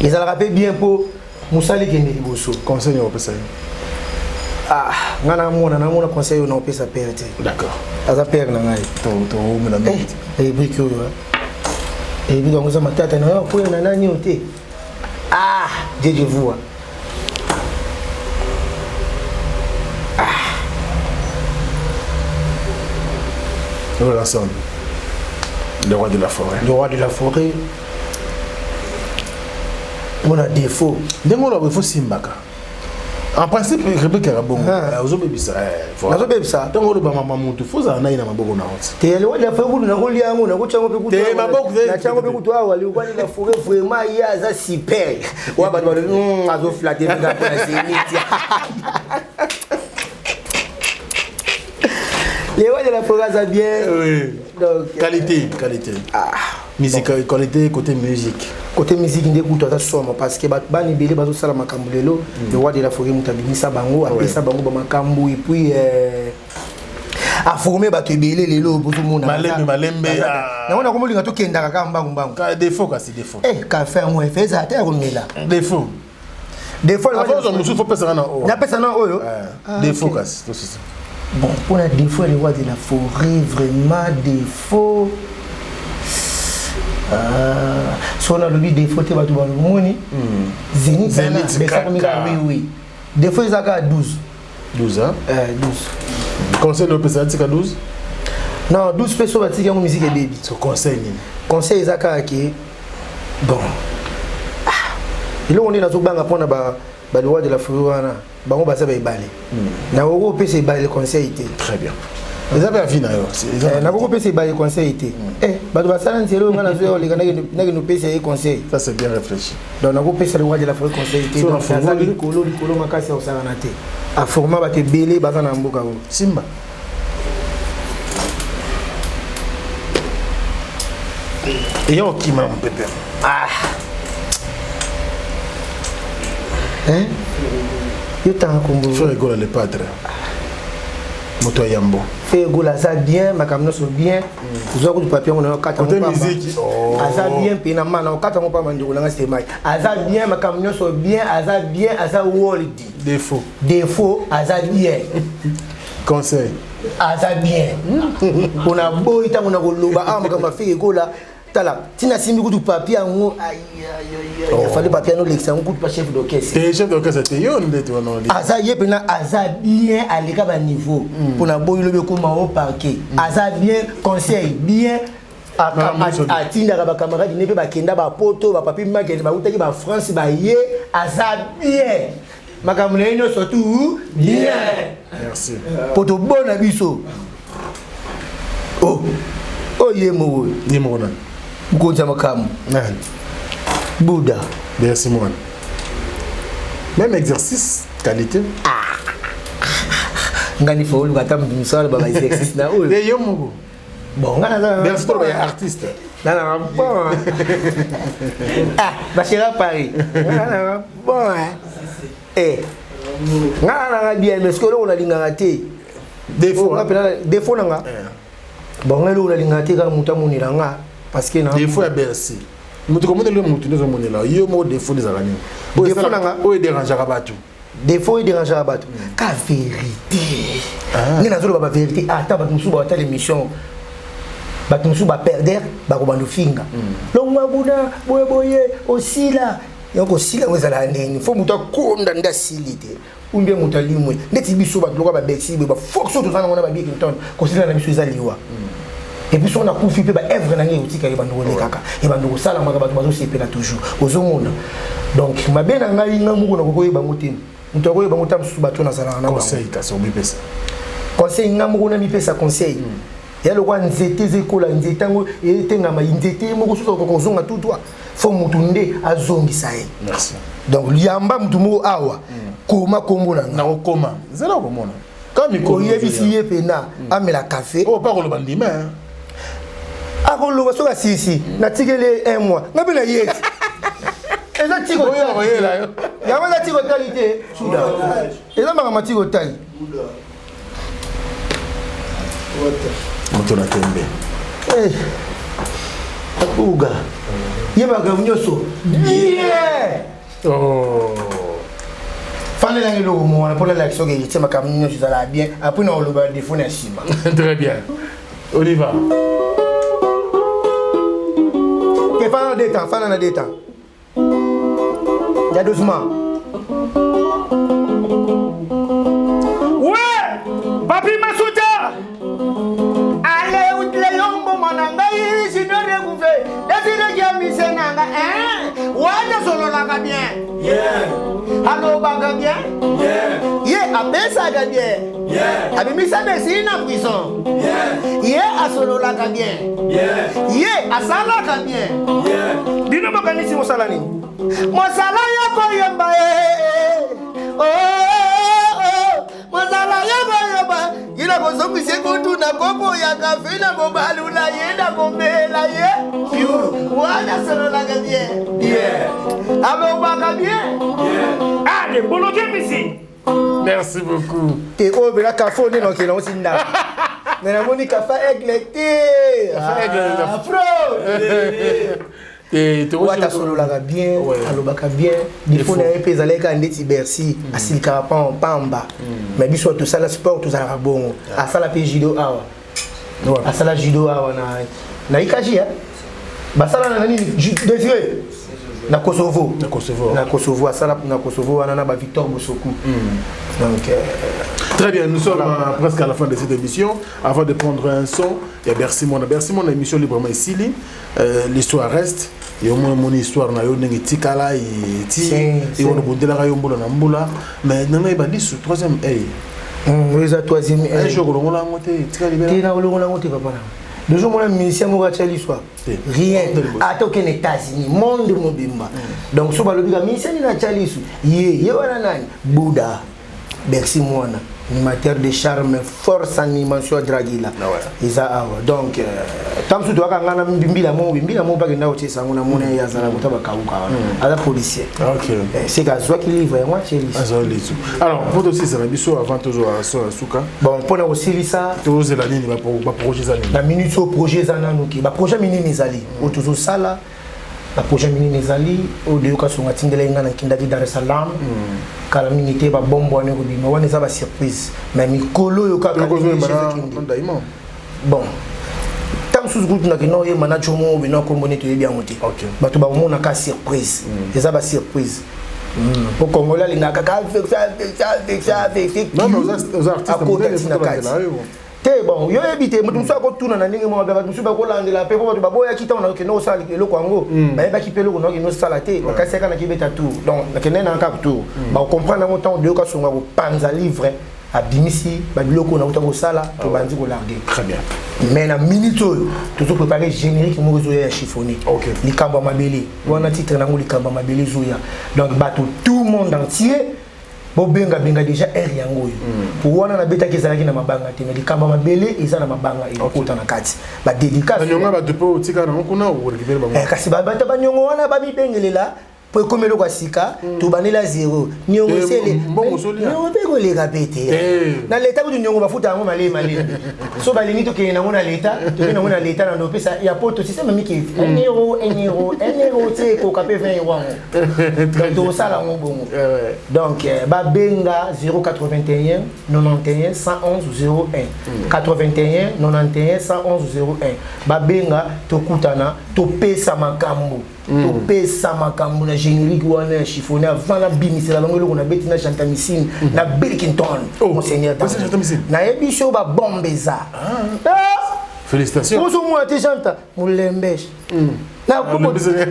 ezalaka mpe bien mpo mosala ekende liboso conseil nini opesa ye ah nga namona namona conseil oyo naopesa pere te d'accord aza pere na ngai toumela mingi ebriki oyo ebriki yango eza matata na yo akoya na nani oyo te ah jeje vua ah Voilà ensemble. Le roi de la forêt. Le roi de la forêt. On a défaut. Ndenge oloba il faut simbaka. En principe rubrique ya bongo. Ah. Eh, ozobebisa. Eh, Nazobebisa. Ntango oloba mama mutu faut ozala naye na maboko na yo. Te le roi de la forêt kutu nakolia yango nakotya yango mpe kutu. Te maboko natya yango mpe kutu awa le roi de la forêt vraiment ye aza super. Wa bato balobi hmm, azoflate mpenza mpo na zenith. Le roi de la forêt aza bien. Oui. Donc, qualité, qualité. Ah. Musique, bon. qualité côté musique. Côté musique nde kutu aza somo parce que bato bana ebele bazosala makambo lelo mm. le roi de la forêt moto abimisa bango apesa bango bamakambo et puis euh, aforme bato ebele lelo bozomona malembe malembe ah. yango nakomolinga tokendaka kaka mbangu mbangu défaut kasi défaut eh kafe yango efe ezala te ya komela défaut défaut ozwa mosusu fo pesaka na oyo napesa na oyo eh, ah, défaut kasi tosisa bon mpona défaut ya le roi de la forêt vraiment défaut ah, so nalobi défaut te bato balomoni hmm. zenith besakomika oui oui défaut eza kaka 12 12 hein? Eh, 12 conseil opesa atika 12 non 12 mpe so batiki yango musique ebebi so conseil nini conseil eza kaka ke bon ah, eloko nde nazobanga mpona balewa de la forêt wana bango baza baebale hmm. nakoki kopesa ebale conseil te très bien. Eza mpe avis na yo. Eh, nakoki kopesa ebale conseil te. Eh, bato basala nzela oyo ngai nazoya koleka nakende opesa ye conseil. Ça c'est bien réfléchi. Donc nakopesa le roi de la forêt conseil te. Donc aza likolo likolo makasi ya kosakana te. Aforma bato ebele baza na mboka oyo. Simba. Eya okima na mopepe. Ah. Hein? Yo tanga kombo. Frère Gola le padre. Moto ya yambo. Frère Gola aza bien, makambo nyonso bien. Zwa kutu papier ngo na kata ngo pamba. Oh. Aza bien pe na mana okata ngo pamba ndeko nanga semai. Aza bien makambo nyonso bien, aza bien, aza world. Défaut. Défaut aza bien. Conseil. Aza bien. Pona boyi tango na koloba awa makambo afiki kola tala ntina asimbi kutu papier yango afali papier yango olekisa yango kutu pa chef d'orchestre te chef d'orchestre te yo nde te wana aza ye mpena aza bien aleka baniveau mpona boyi lobi ekoma o parquet aza bien conseil bien atindaka bacamarade ne mpe bakenda bapoto bapapi makende bautaki bafrance baye aza bien makambo na ye nyonso tu bien merci po tobona biso oh oyo ye moko ye moko nani mokonzi ya makambo nani buda merci mwana même exercice qualité ah ngani fo oluka ata moto mosala ba exercice na oyo yo moko bon nga naza merci toloba ya artiste nalaka bon ah bachera paris nga nalaka bon eh nga nalaka bien mais soki eloko nalingaka te défaut défaut na nga bon nga eloko nalingaka te kaka moto amonela nga parce que défaut ya bercy moto komonela yo moto nde ozomonela yo moko défaut ezalaka nini défaut na nga oyo ederangeaka bato défaut ederangeaka bato ka vérité nde nazoloba ba vérité ata bato mosusu baotala émission bato mosusu baperder bakobanda ofinga longwa kuna boyeboye osila yango kosila yango ezalaka ndenge fo moto akonda nde asili te ou bien moto alimwe ndeti biso bato lokola babexi boye baforce oyo toza nango na babieki ntono kosila na biso eza liwa et puis soki nakufi mpe baevre na ngai ekotika ebanda kolekaka ebanda kosalamaka bato bazosepela toujours ozomona donc mabe na ngai ngai moko nakoki koyeba yango te moto akoyeba yango ta mosusu bato nazalaka na conseil kasi omipesa conseil ngai moko namipesa conseil ya lokola nzete eza ekola nzete yango etengama nzete moko soki okoka kozonga tutwa fo motu nde azongisa ye merci donc yamba motu moko awa koma kombo na nga nakokoma zela okomona oyebisi ye mpena amela kafe oyo mpe akoloba ndima akoloba soki asisi natikeli ye un mois nga mpe na ye ti eza tiko yango eza tiko otali te eza makambo tiko otali moto na tembe uga ye makambo nyonso bien oh. fandelanga eloko mo wana mpo nalakisa soki héritier makambo nyonso ezalaka bien apres na koloba defo na nsima très bien on y va te fanda na deux temps fanda na deux temps ya doucement ouais papi masuta ale utile yo mboma na ngai junior ekufe desire jamise na nga wana sololaka bien alobaka bien ye apesaka bien abimisa mesi na prison ye asololaka bien ye asalaka bien bino bokanisi mosala nini mosala ya koyemba mosala ya koyemba ye na kozongisa kutu na kopo ya kafe na kobalula ye na komela ye wana asololaka bien alobaka bien ale boloke misi merci beaucoup te oyo mpena kafe oyo nde nakokende yango si ndako me namoni kafe aigle te afro wata asololaka bien alobaka bien defo na ye mpe ezalaki kaka ndeti bercy asilikaka pamba mais biso tosala sport tozalaka bongo asala mpe judo awa asala judo awa na ikaji basala na nini désiré na kosovo na kosovo na kosovo asala na kosovo wana na ba victor bosoku donc Très bien, nous sommes voilà. presque à la fin de cette émission. Avant de prendre un son, il y a Bercy Mona. Bercy Mona, émission librement ici. L'histoire reste. Et au moins, mon histoire, na yo ndenge tikala et ti et on bundela yo mbula na mbula. Mais nana ebandi sous troisième œil. Oyo eza troisième. Un jour olongola yango te, tika libela. Te, na olongola yango te, papa na. Déjà omona musicien moko atya liswa, rien, ata okende États-Unis, monde mobimba. Donc so balobi ka musicien nini atya lisu, ye ye wana nani? Buda Bercy Mwana, animateur de charme, force, animation ya Dragila. Eza awa. Donc ntango mosusu toyaka nga na Mbimbila moko, Bimbila moko bakenda kotiesa yango, namona ye azala kota bakauka wana, aza policier. Seka azwaki livre yango, atie lisu. Azwa lisu. Alors, mpo tosilisa na biso, avant tozwa so ya suka. Bon, mpona kosilisa, tozela nini? Baprojet eza nini? Na minute oyo, projet eza nanu ke baprojet minene ezali oyo tozosala. Baprojet minene ezali oyo Deyoka Songa atindelaki ngai, nakendaki Dar es Salaam kala mingi te. Babombo wana ekobima, wana eza basurprise, mais mikolo oyo kaka. Bon, ntango mosusu kutu nakenda oyemba na Jomo bino, akombo neti oyebi yango te, bato bakomonaka surprise. Eza basurprise po Congolais alingaka kaka akota ntina kati te. Bon, yo yebi te, moto mosusu akotuna na ndenge moko, bato mosusu bakolandela mpe, po bato baboyaki ntango nakokende kosala eloko yango, bayebaki mpe eloko nakokende kosala te. Bakasi yaka nakibeta tour, donc nakende na kaka tour, bakocomprendre yango ntango Deyoka Songa kopanza livre, abimisi babiloko oyo nauta kosala, tobandi kolarguer. Très bien. Mais na minute oyo, tozoprépare générique moko ezoya ya chiffonné, Likambo ya mabele wana, titre nango Likambo ya mabele ezoya. Donc bato, tout monde entier, bobengabenga déjà aire yango oyo. Po wana nabetaki ezalaki na mabanga te, mais Likambo ya mabele eza na mabanga, ekokota na kati badédicace. Banyonga bato mpe otika nango kuna, orécupérer bango. Kasi bato baniongo wana bamibengelela po ekomi eloko ya sika, tobandela zero. Niongo esele, niongo mpe koleka mpe te na leta. Kutu niongo bafuta yango malemi malemi. So balingi tokende nango na leta, tokende nango na leta na ndopesa ya poto système miki, 1 euro, 1 euro, 1 euro te, ekoka mpe 20 euro yango. Donc tokosala yango bongo. Donc babenga 081 91 111 01, 81 91 111 01. Babenga, tokutana, topesa makambo, topesa makambo na générique wana ya chiffonné. Avant nabimisela bango eloko nabeti na Chantamisine na Bill Clinton, monseigneur, nayebi so babombe eza. Félicitations. Ozomona te, Chanta molembe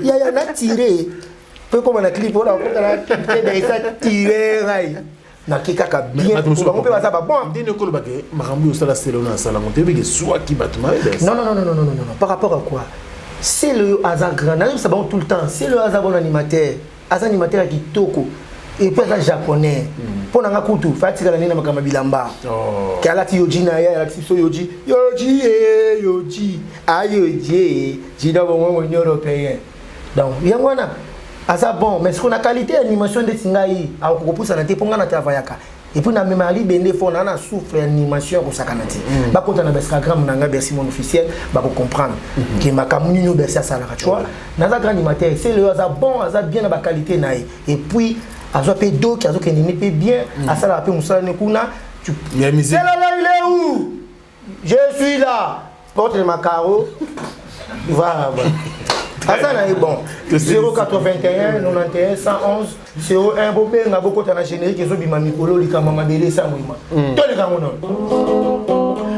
yaya na tire mpe koma na clip oyo nakota na eza tire ngai nake kaka bien, bango mpe baza babon. Ndeni okolobake makambo oyo osala sele oyo nasala ngo te, oyebike swaki bato. Non, non, non, non, non, non, non. Par rapport à quoi? C'est le aza grand, nayebisa bango tout le temps, c'est le aza bon animateur, aza animateur ya kitoko et puis aza japonais. Mpo na nga kutu fa atikala nde na makambo ya bilamba ke alati Yohji na ye, alakisi biso Yohji, Yohji e Yohji ayoji e jina bongo union européen. Donc yango wana aza bon, mais sikoyo na qualité ya animation ndeti ngai akokopusana te, mpo ngai na travaillaka et puis namema libende fo na na souffle ya animation ya kosakana te. Bakota na bainstagram na ngai, Bercy Mon Officiel, bakocomprendre ke makambo nini oyo Bercy asalaka. Tu vois, naza grand animateur. C'est le aza bon, aza bien na baqualité na ye et puis azwa mpe doki, azokende ne mpe bien, asalaka mpe mosala ne kuna. Ya musique. C'est là, là, il est où? Je suis là, porte le macaro. Voilà, voilà. Aza na ye bon. 081 91 111 01, bobenga, bokota na générique ezobima mikolo, Likambo ya mabele esango ima. Toleka ngo nono.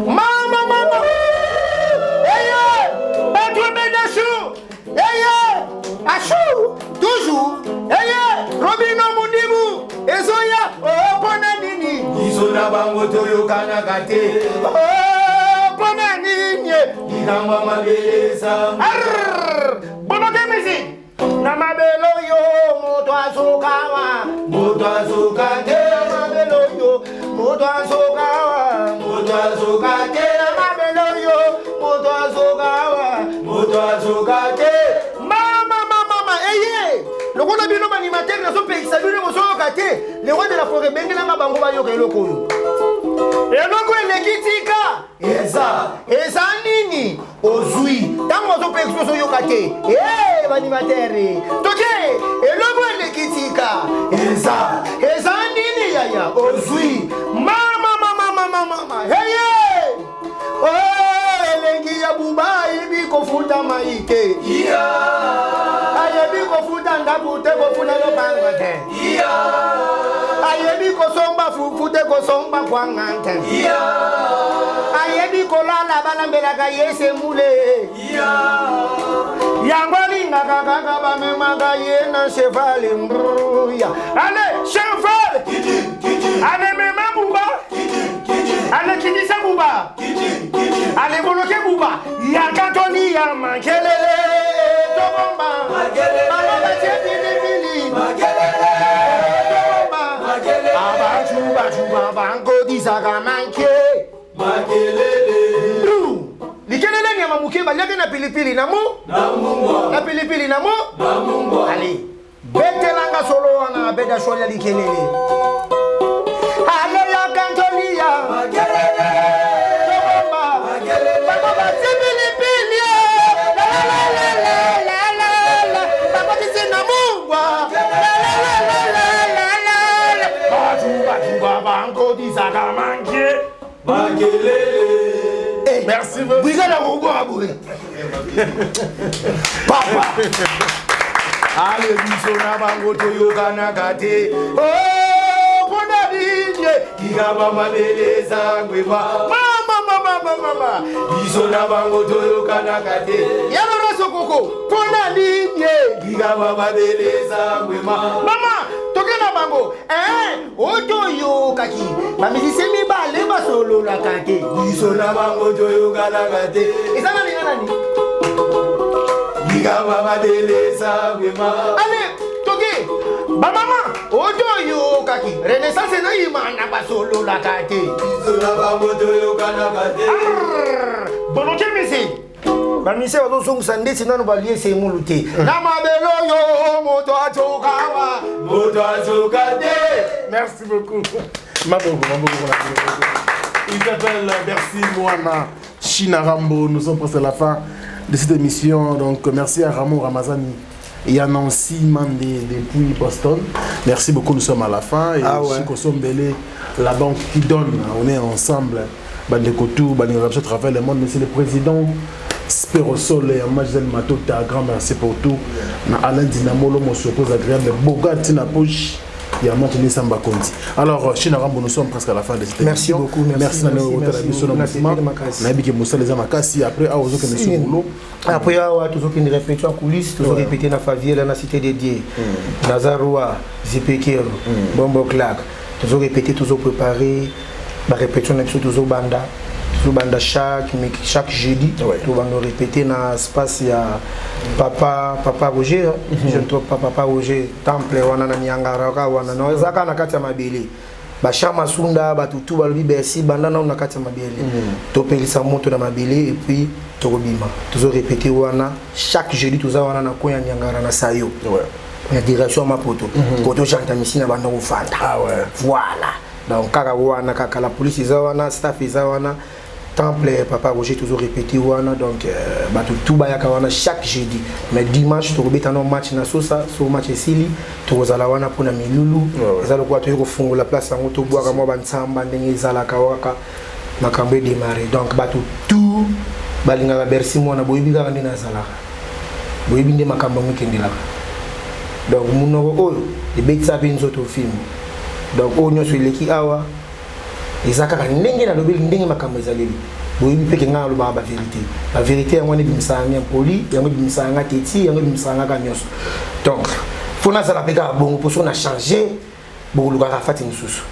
Mama, mama, eye bato bedashu, eye ashu toujours, eye Robino Mundibu ezoya. Mpona nini biso na bango toyokanaka te? Mpona nini likambo ya mabele esango? Bonoke musique na mabele oyo, moto azokawa, moto azoka te. Na mabele oyo, moto azokawa, moto azoka te. Na mabele oyo, moto azokawa, moto azoka te. Mama, mama, eye lokola bino baanimateur nazopekisa bino, bozoyoka te. Le roi de la forêt, bengelanga bango bayoka eloko oyo. Eloko eleki tika eza nini? Ozwi ntango bazopekisa, ozoyoka te. E baanimateur, toke. Eloko eleki tika eza nini? Yaya, ozwi. Mama, mama, mama, mama, eye elengi ya buba, ayebi kofuta mai te, ayebi kofuta ndako te, kofuta lopango te, ayebi kosomba fufu te, kosomba kwanga te, ayebi kolala balambelaka ye semule. Yango alingaka kaka bamemaka ye na cheval mbruya. Ale cheval, anemema buba. Tolia makelele tobomba bango batie pilipili tobomba abajubajuba bankodisaka manke likelele nyama moke baliaki na pilipili na mu na pilipili na mu ale betelanga solo wana abeda shwali ya likelele aleyaka ntolia tobomba bango batie pilipili bakotisi na mungwa bajubajuba bankodisaka manke Merci beaucoup. Brigade ya kokobwaka boye. Papa. Ale biso na bango toyokanaka te. Oh, mpona nini kikaba mabele ezangwema. Mama mama mama mama. Biso na bango toyokanaka te. Yalora sokoko mpona nini kikaba mabele ezangwema. Mama toke na bango. Eh, oyo toyokaki bamizisie mibale basololaka te biso na bango toyokanaka te eza nani na nani likama madelesa wema ale toke bamama oyo toyokaki renaissance na imana basololaka te biso na bango toyokanaka te bonoke misi bamisie bazozongisa ndeti nano balie semulu te na mabele oyo moto acokawa moto acoka te merci beaucoup maboko maboko il s'appelle Bercy Moana China Rambo. Nous sommes presque à la fin de cette émission. Donc, merci à Ramon Ramazani et à Nancy Mandé depuis Boston. Merci beaucoup, nous sommes à la fin. Et ah ouais. Chico Sombele, la banque qui donne, on est ensemble. Bandeko tout, Bandeko à travers le monde. Monsieur le Président, Sperosol et Mazel Matota, grand merci pour tout. Na Alain Dinamolo, mon surprise agréable, Bogati na poche. Il y a maintenu Samba Conti. Alors, China Rambo, nous sommes presque à la fin de cette merci émission. Beaucoup, merci, merci, merci, merci, merci. Nabi que Moussa les Amakasi, après, ah, aux autres, si. boulot. Après, ah, toujours une répétition en coulisses, toujours ouais. répété na Faviela, na Cité dédiée, mm. Nazaroua, Zipekero, mm. Bombo Clark, toujours répété, toujours préparé, ba répétition na biso tozobanda tozobanda chaque chaque jeudi ouais. tobanda répété na espace ya papa papa Roger mm -hmm. je ne trompe pas papa Roger temple wana na Niangara wana no eza kaka na kati ya mabele bachama sunda bato tu balobi bercy banda nano na kati ya mabele mm -hmm. topelisa moto na mabele et puis tokobima tozo répété wana chaque jeudi toza wana na coin ya Niangara na Sayo ouais. na direction ya Maputo mm -hmm. koto Jean Tamisi na banda kofanda ah ouais. voilà donc kaka wana kaka la police eza wana staff eza wana temple papa Roger toujours répété wana donc euh, bato tout bayaka wana chaque jeudi mais dimanche tokobeta no match na sosa so match esili tokozala wana mpona milulu eza lokola toyei kofungola place yango tobwaka mwa bansamba ndenge ezalaka waka makambo edemare donc bato tout balingaka bercy mwana boyebi kaka nde nazalaka boyebi nde makambo yango ekendelaka donc monoko oyo ebetisa mpe nzoto fimbo donc oyo nyonso eleki awa eza kaka ndenge nalobeli ndenge makambo ezaleli boyebi mpe ke ngai nalobaka baverité baverité yango wana ebimisaka ngai impoli yango ebimisaka ngai teti yango ebimisaka ngai kaka nyonso donc fo nazala mpe kaka bongo mpo soki na change bokolukaka fati mosusu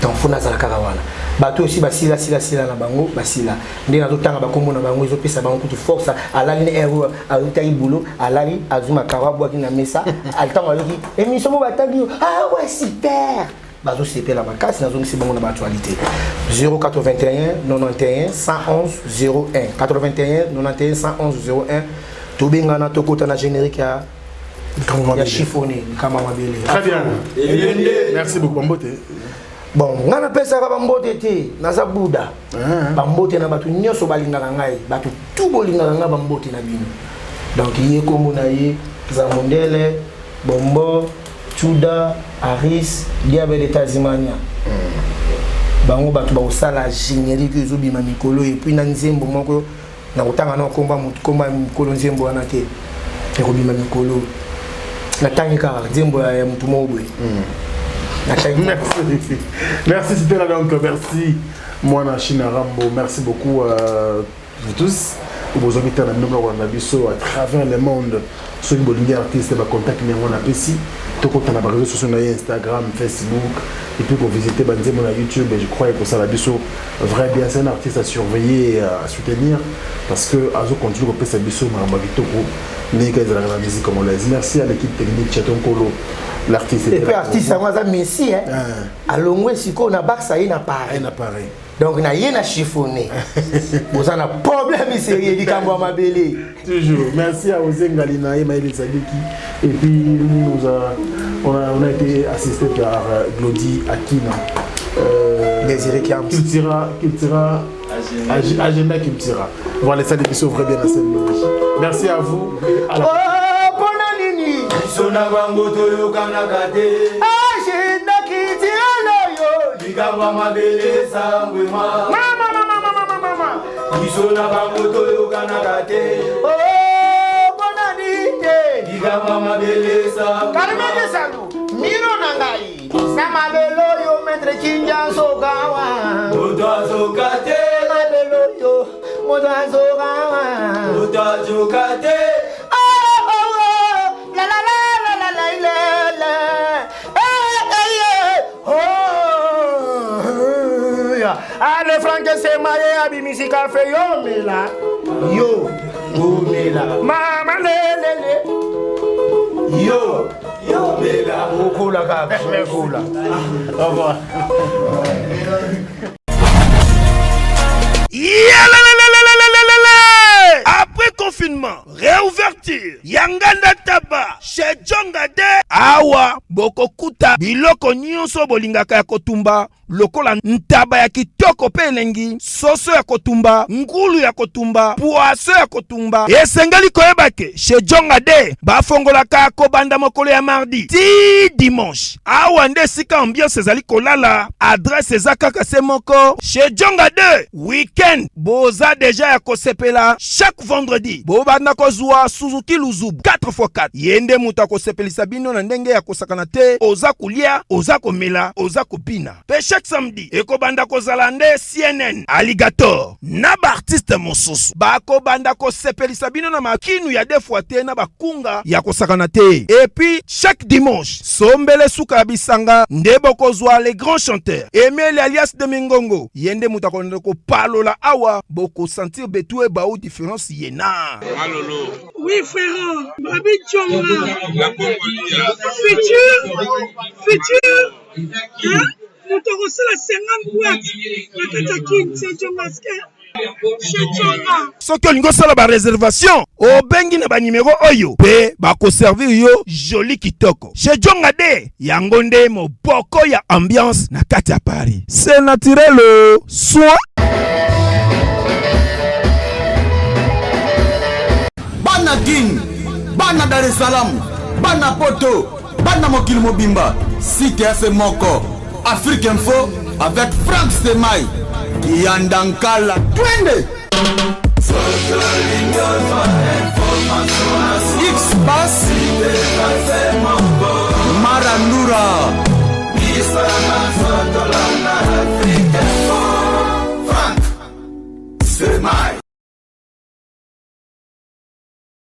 donc fo nazala kaka wana bato osi basila sila sila na bango basila nde nazotanga bakombo na bango ezopesa bango kutu force alali ne heure oyo awutaki boulot alali azwi makaro abwaki na mesa ntango ayoki émission mo batangi yo ah ouais super bazosepela makasi nazongisi bango na baactualité 081 91 111 01 81 91 111 01 tobengana tokota na générique ya ya chiffonné likama mabele très bien merci beaucoup bambote bon ngai napesaka bambote te naza buda ah. bambote na bato nyonso balingaka ngai bato tu bolingaka ngai bambote na bino donc ye nkombo na ye zamondele bombo chuda aris diable de tasmania hmm. bango bato bakosala générique ezobima mikolo epuis na nzembo moko nakotanga na komba komba mikolo nzembo wana te ekobima mikolo natangi kaka nzembo ya motu moko boye hmm. Merci. Merci, c'était là donc. Merci, moi, China Rambo. Merci beaucoup à vous tous. Bozwaki temps na bino moko kolanda biso à travers le monde. Soki bolingi artiste ba contact na yango napesi, tokota na ba réseaux sociaux na ye, Instagram, Facebook, et puis kovisiter banzembo na YouTube. Et je crois ekosala biso vrai bien. C'est un artiste à surveiller et à soutenir parce que azo continue kopesa biso makambo ya kitoko ndenge kaka ezalaka na musique congolaise. Merci à l'équipe technique, Chaton Kolo, l'artiste. Et puis artiste yango aza messi, hein. Alongwe sikoyo na Barça, ye na Paris. Ye na Paris. Donc na ye na chiffonné, boza na problème sérieux, likambo ya mabele. Toujours merci à Osé Ngalina et Maël Sadiki. Et puis nous a, on a, on a été assisté par Glody Akina, Désiré Kiams. Cultura, Cultura Agenda, Agenda Cultura. Voilà, ça l'émission vrai bien à cette. Merci à vous et à la Oh, pona nini? Biso na bango toyokanaka te. Agenda Cultura yo. Likambo ya mabele esangwema. Mama, mama, mama, mama, mama. Biso na bango toyokanaka te. Oh, pona nini? Likambo ya mabele esangwema. Carmen de Salou, miro na ngai. Sama lelo yo maître Kinja Sokawa. Moto azoka te. Malelo yo, moto azokawa. Moto azoka te. Oh, oh, oh, la la la la la la la la. Eh, eh, eh, oh, ya. Ale Frank Semaye abimisi kafe yo mela. Yo, omela. Mama le le le. Yo. Yo mela. Okola kaka, okola. Au revoir. Yalalalalalalalala! Après confinement, réouverture, Yanganda Taba, chez Jonga de awa bokokuta biloko nyonso bolingaka ya kotumba lokola ntaba ya kitoko pe elengi, soso ya kotumba, ngulu ya kotumba, poisson ya kotumba. Esengeli koyeba ke chez Jonga de bafongolaka kobanda mokolo ya mardi ti dimanche. Awa nde esika ambiance ezali kolala. Adresse eza kaka se moko chez Jonga 2. Weekend boza deja ya kosepela. Chaque vendredi bobanda kozwa Suzuki Luzubu 4x4. Ye nde moto akosepelisa bino na ndenge ya kosakana te. Oza kolia, oza komela, oza kobina. Pe chaque samedi ekobanda kozala nde CNN Alligator na ba artiste mosusu bakobanda kosepelisa bino na makinu ya deux fois te na bakunga ya kosakana te. Et puis chaque dimanche sombele suka ya bisanga nde bokozwa les grands chanteurs Emile alias de Mingongo, ye nde moto akolanda kopalola awa, bokosentir betu ebau différence ye na Malolo. Oui frère, Babi Djonga. Futur, futur, hein? Moto akosala 50 boîte na kati ya Kin, c'est Djongaske. Chez Djonga. Soki olingi osala ba réservation, obengi na ba numéro oyo pe bakoservir yo joli kitoko. Chez Djonga de, yango nde moboko ya ambiance na kati ya Paris. C'est naturel, soin. Bana Kin, bana Dar es Salaam, bana Poto, bana mokili mobimba, site ya se moko, Afrique Info avec Frank Stemay, Kiyanda Nkala, twende! X-Bass.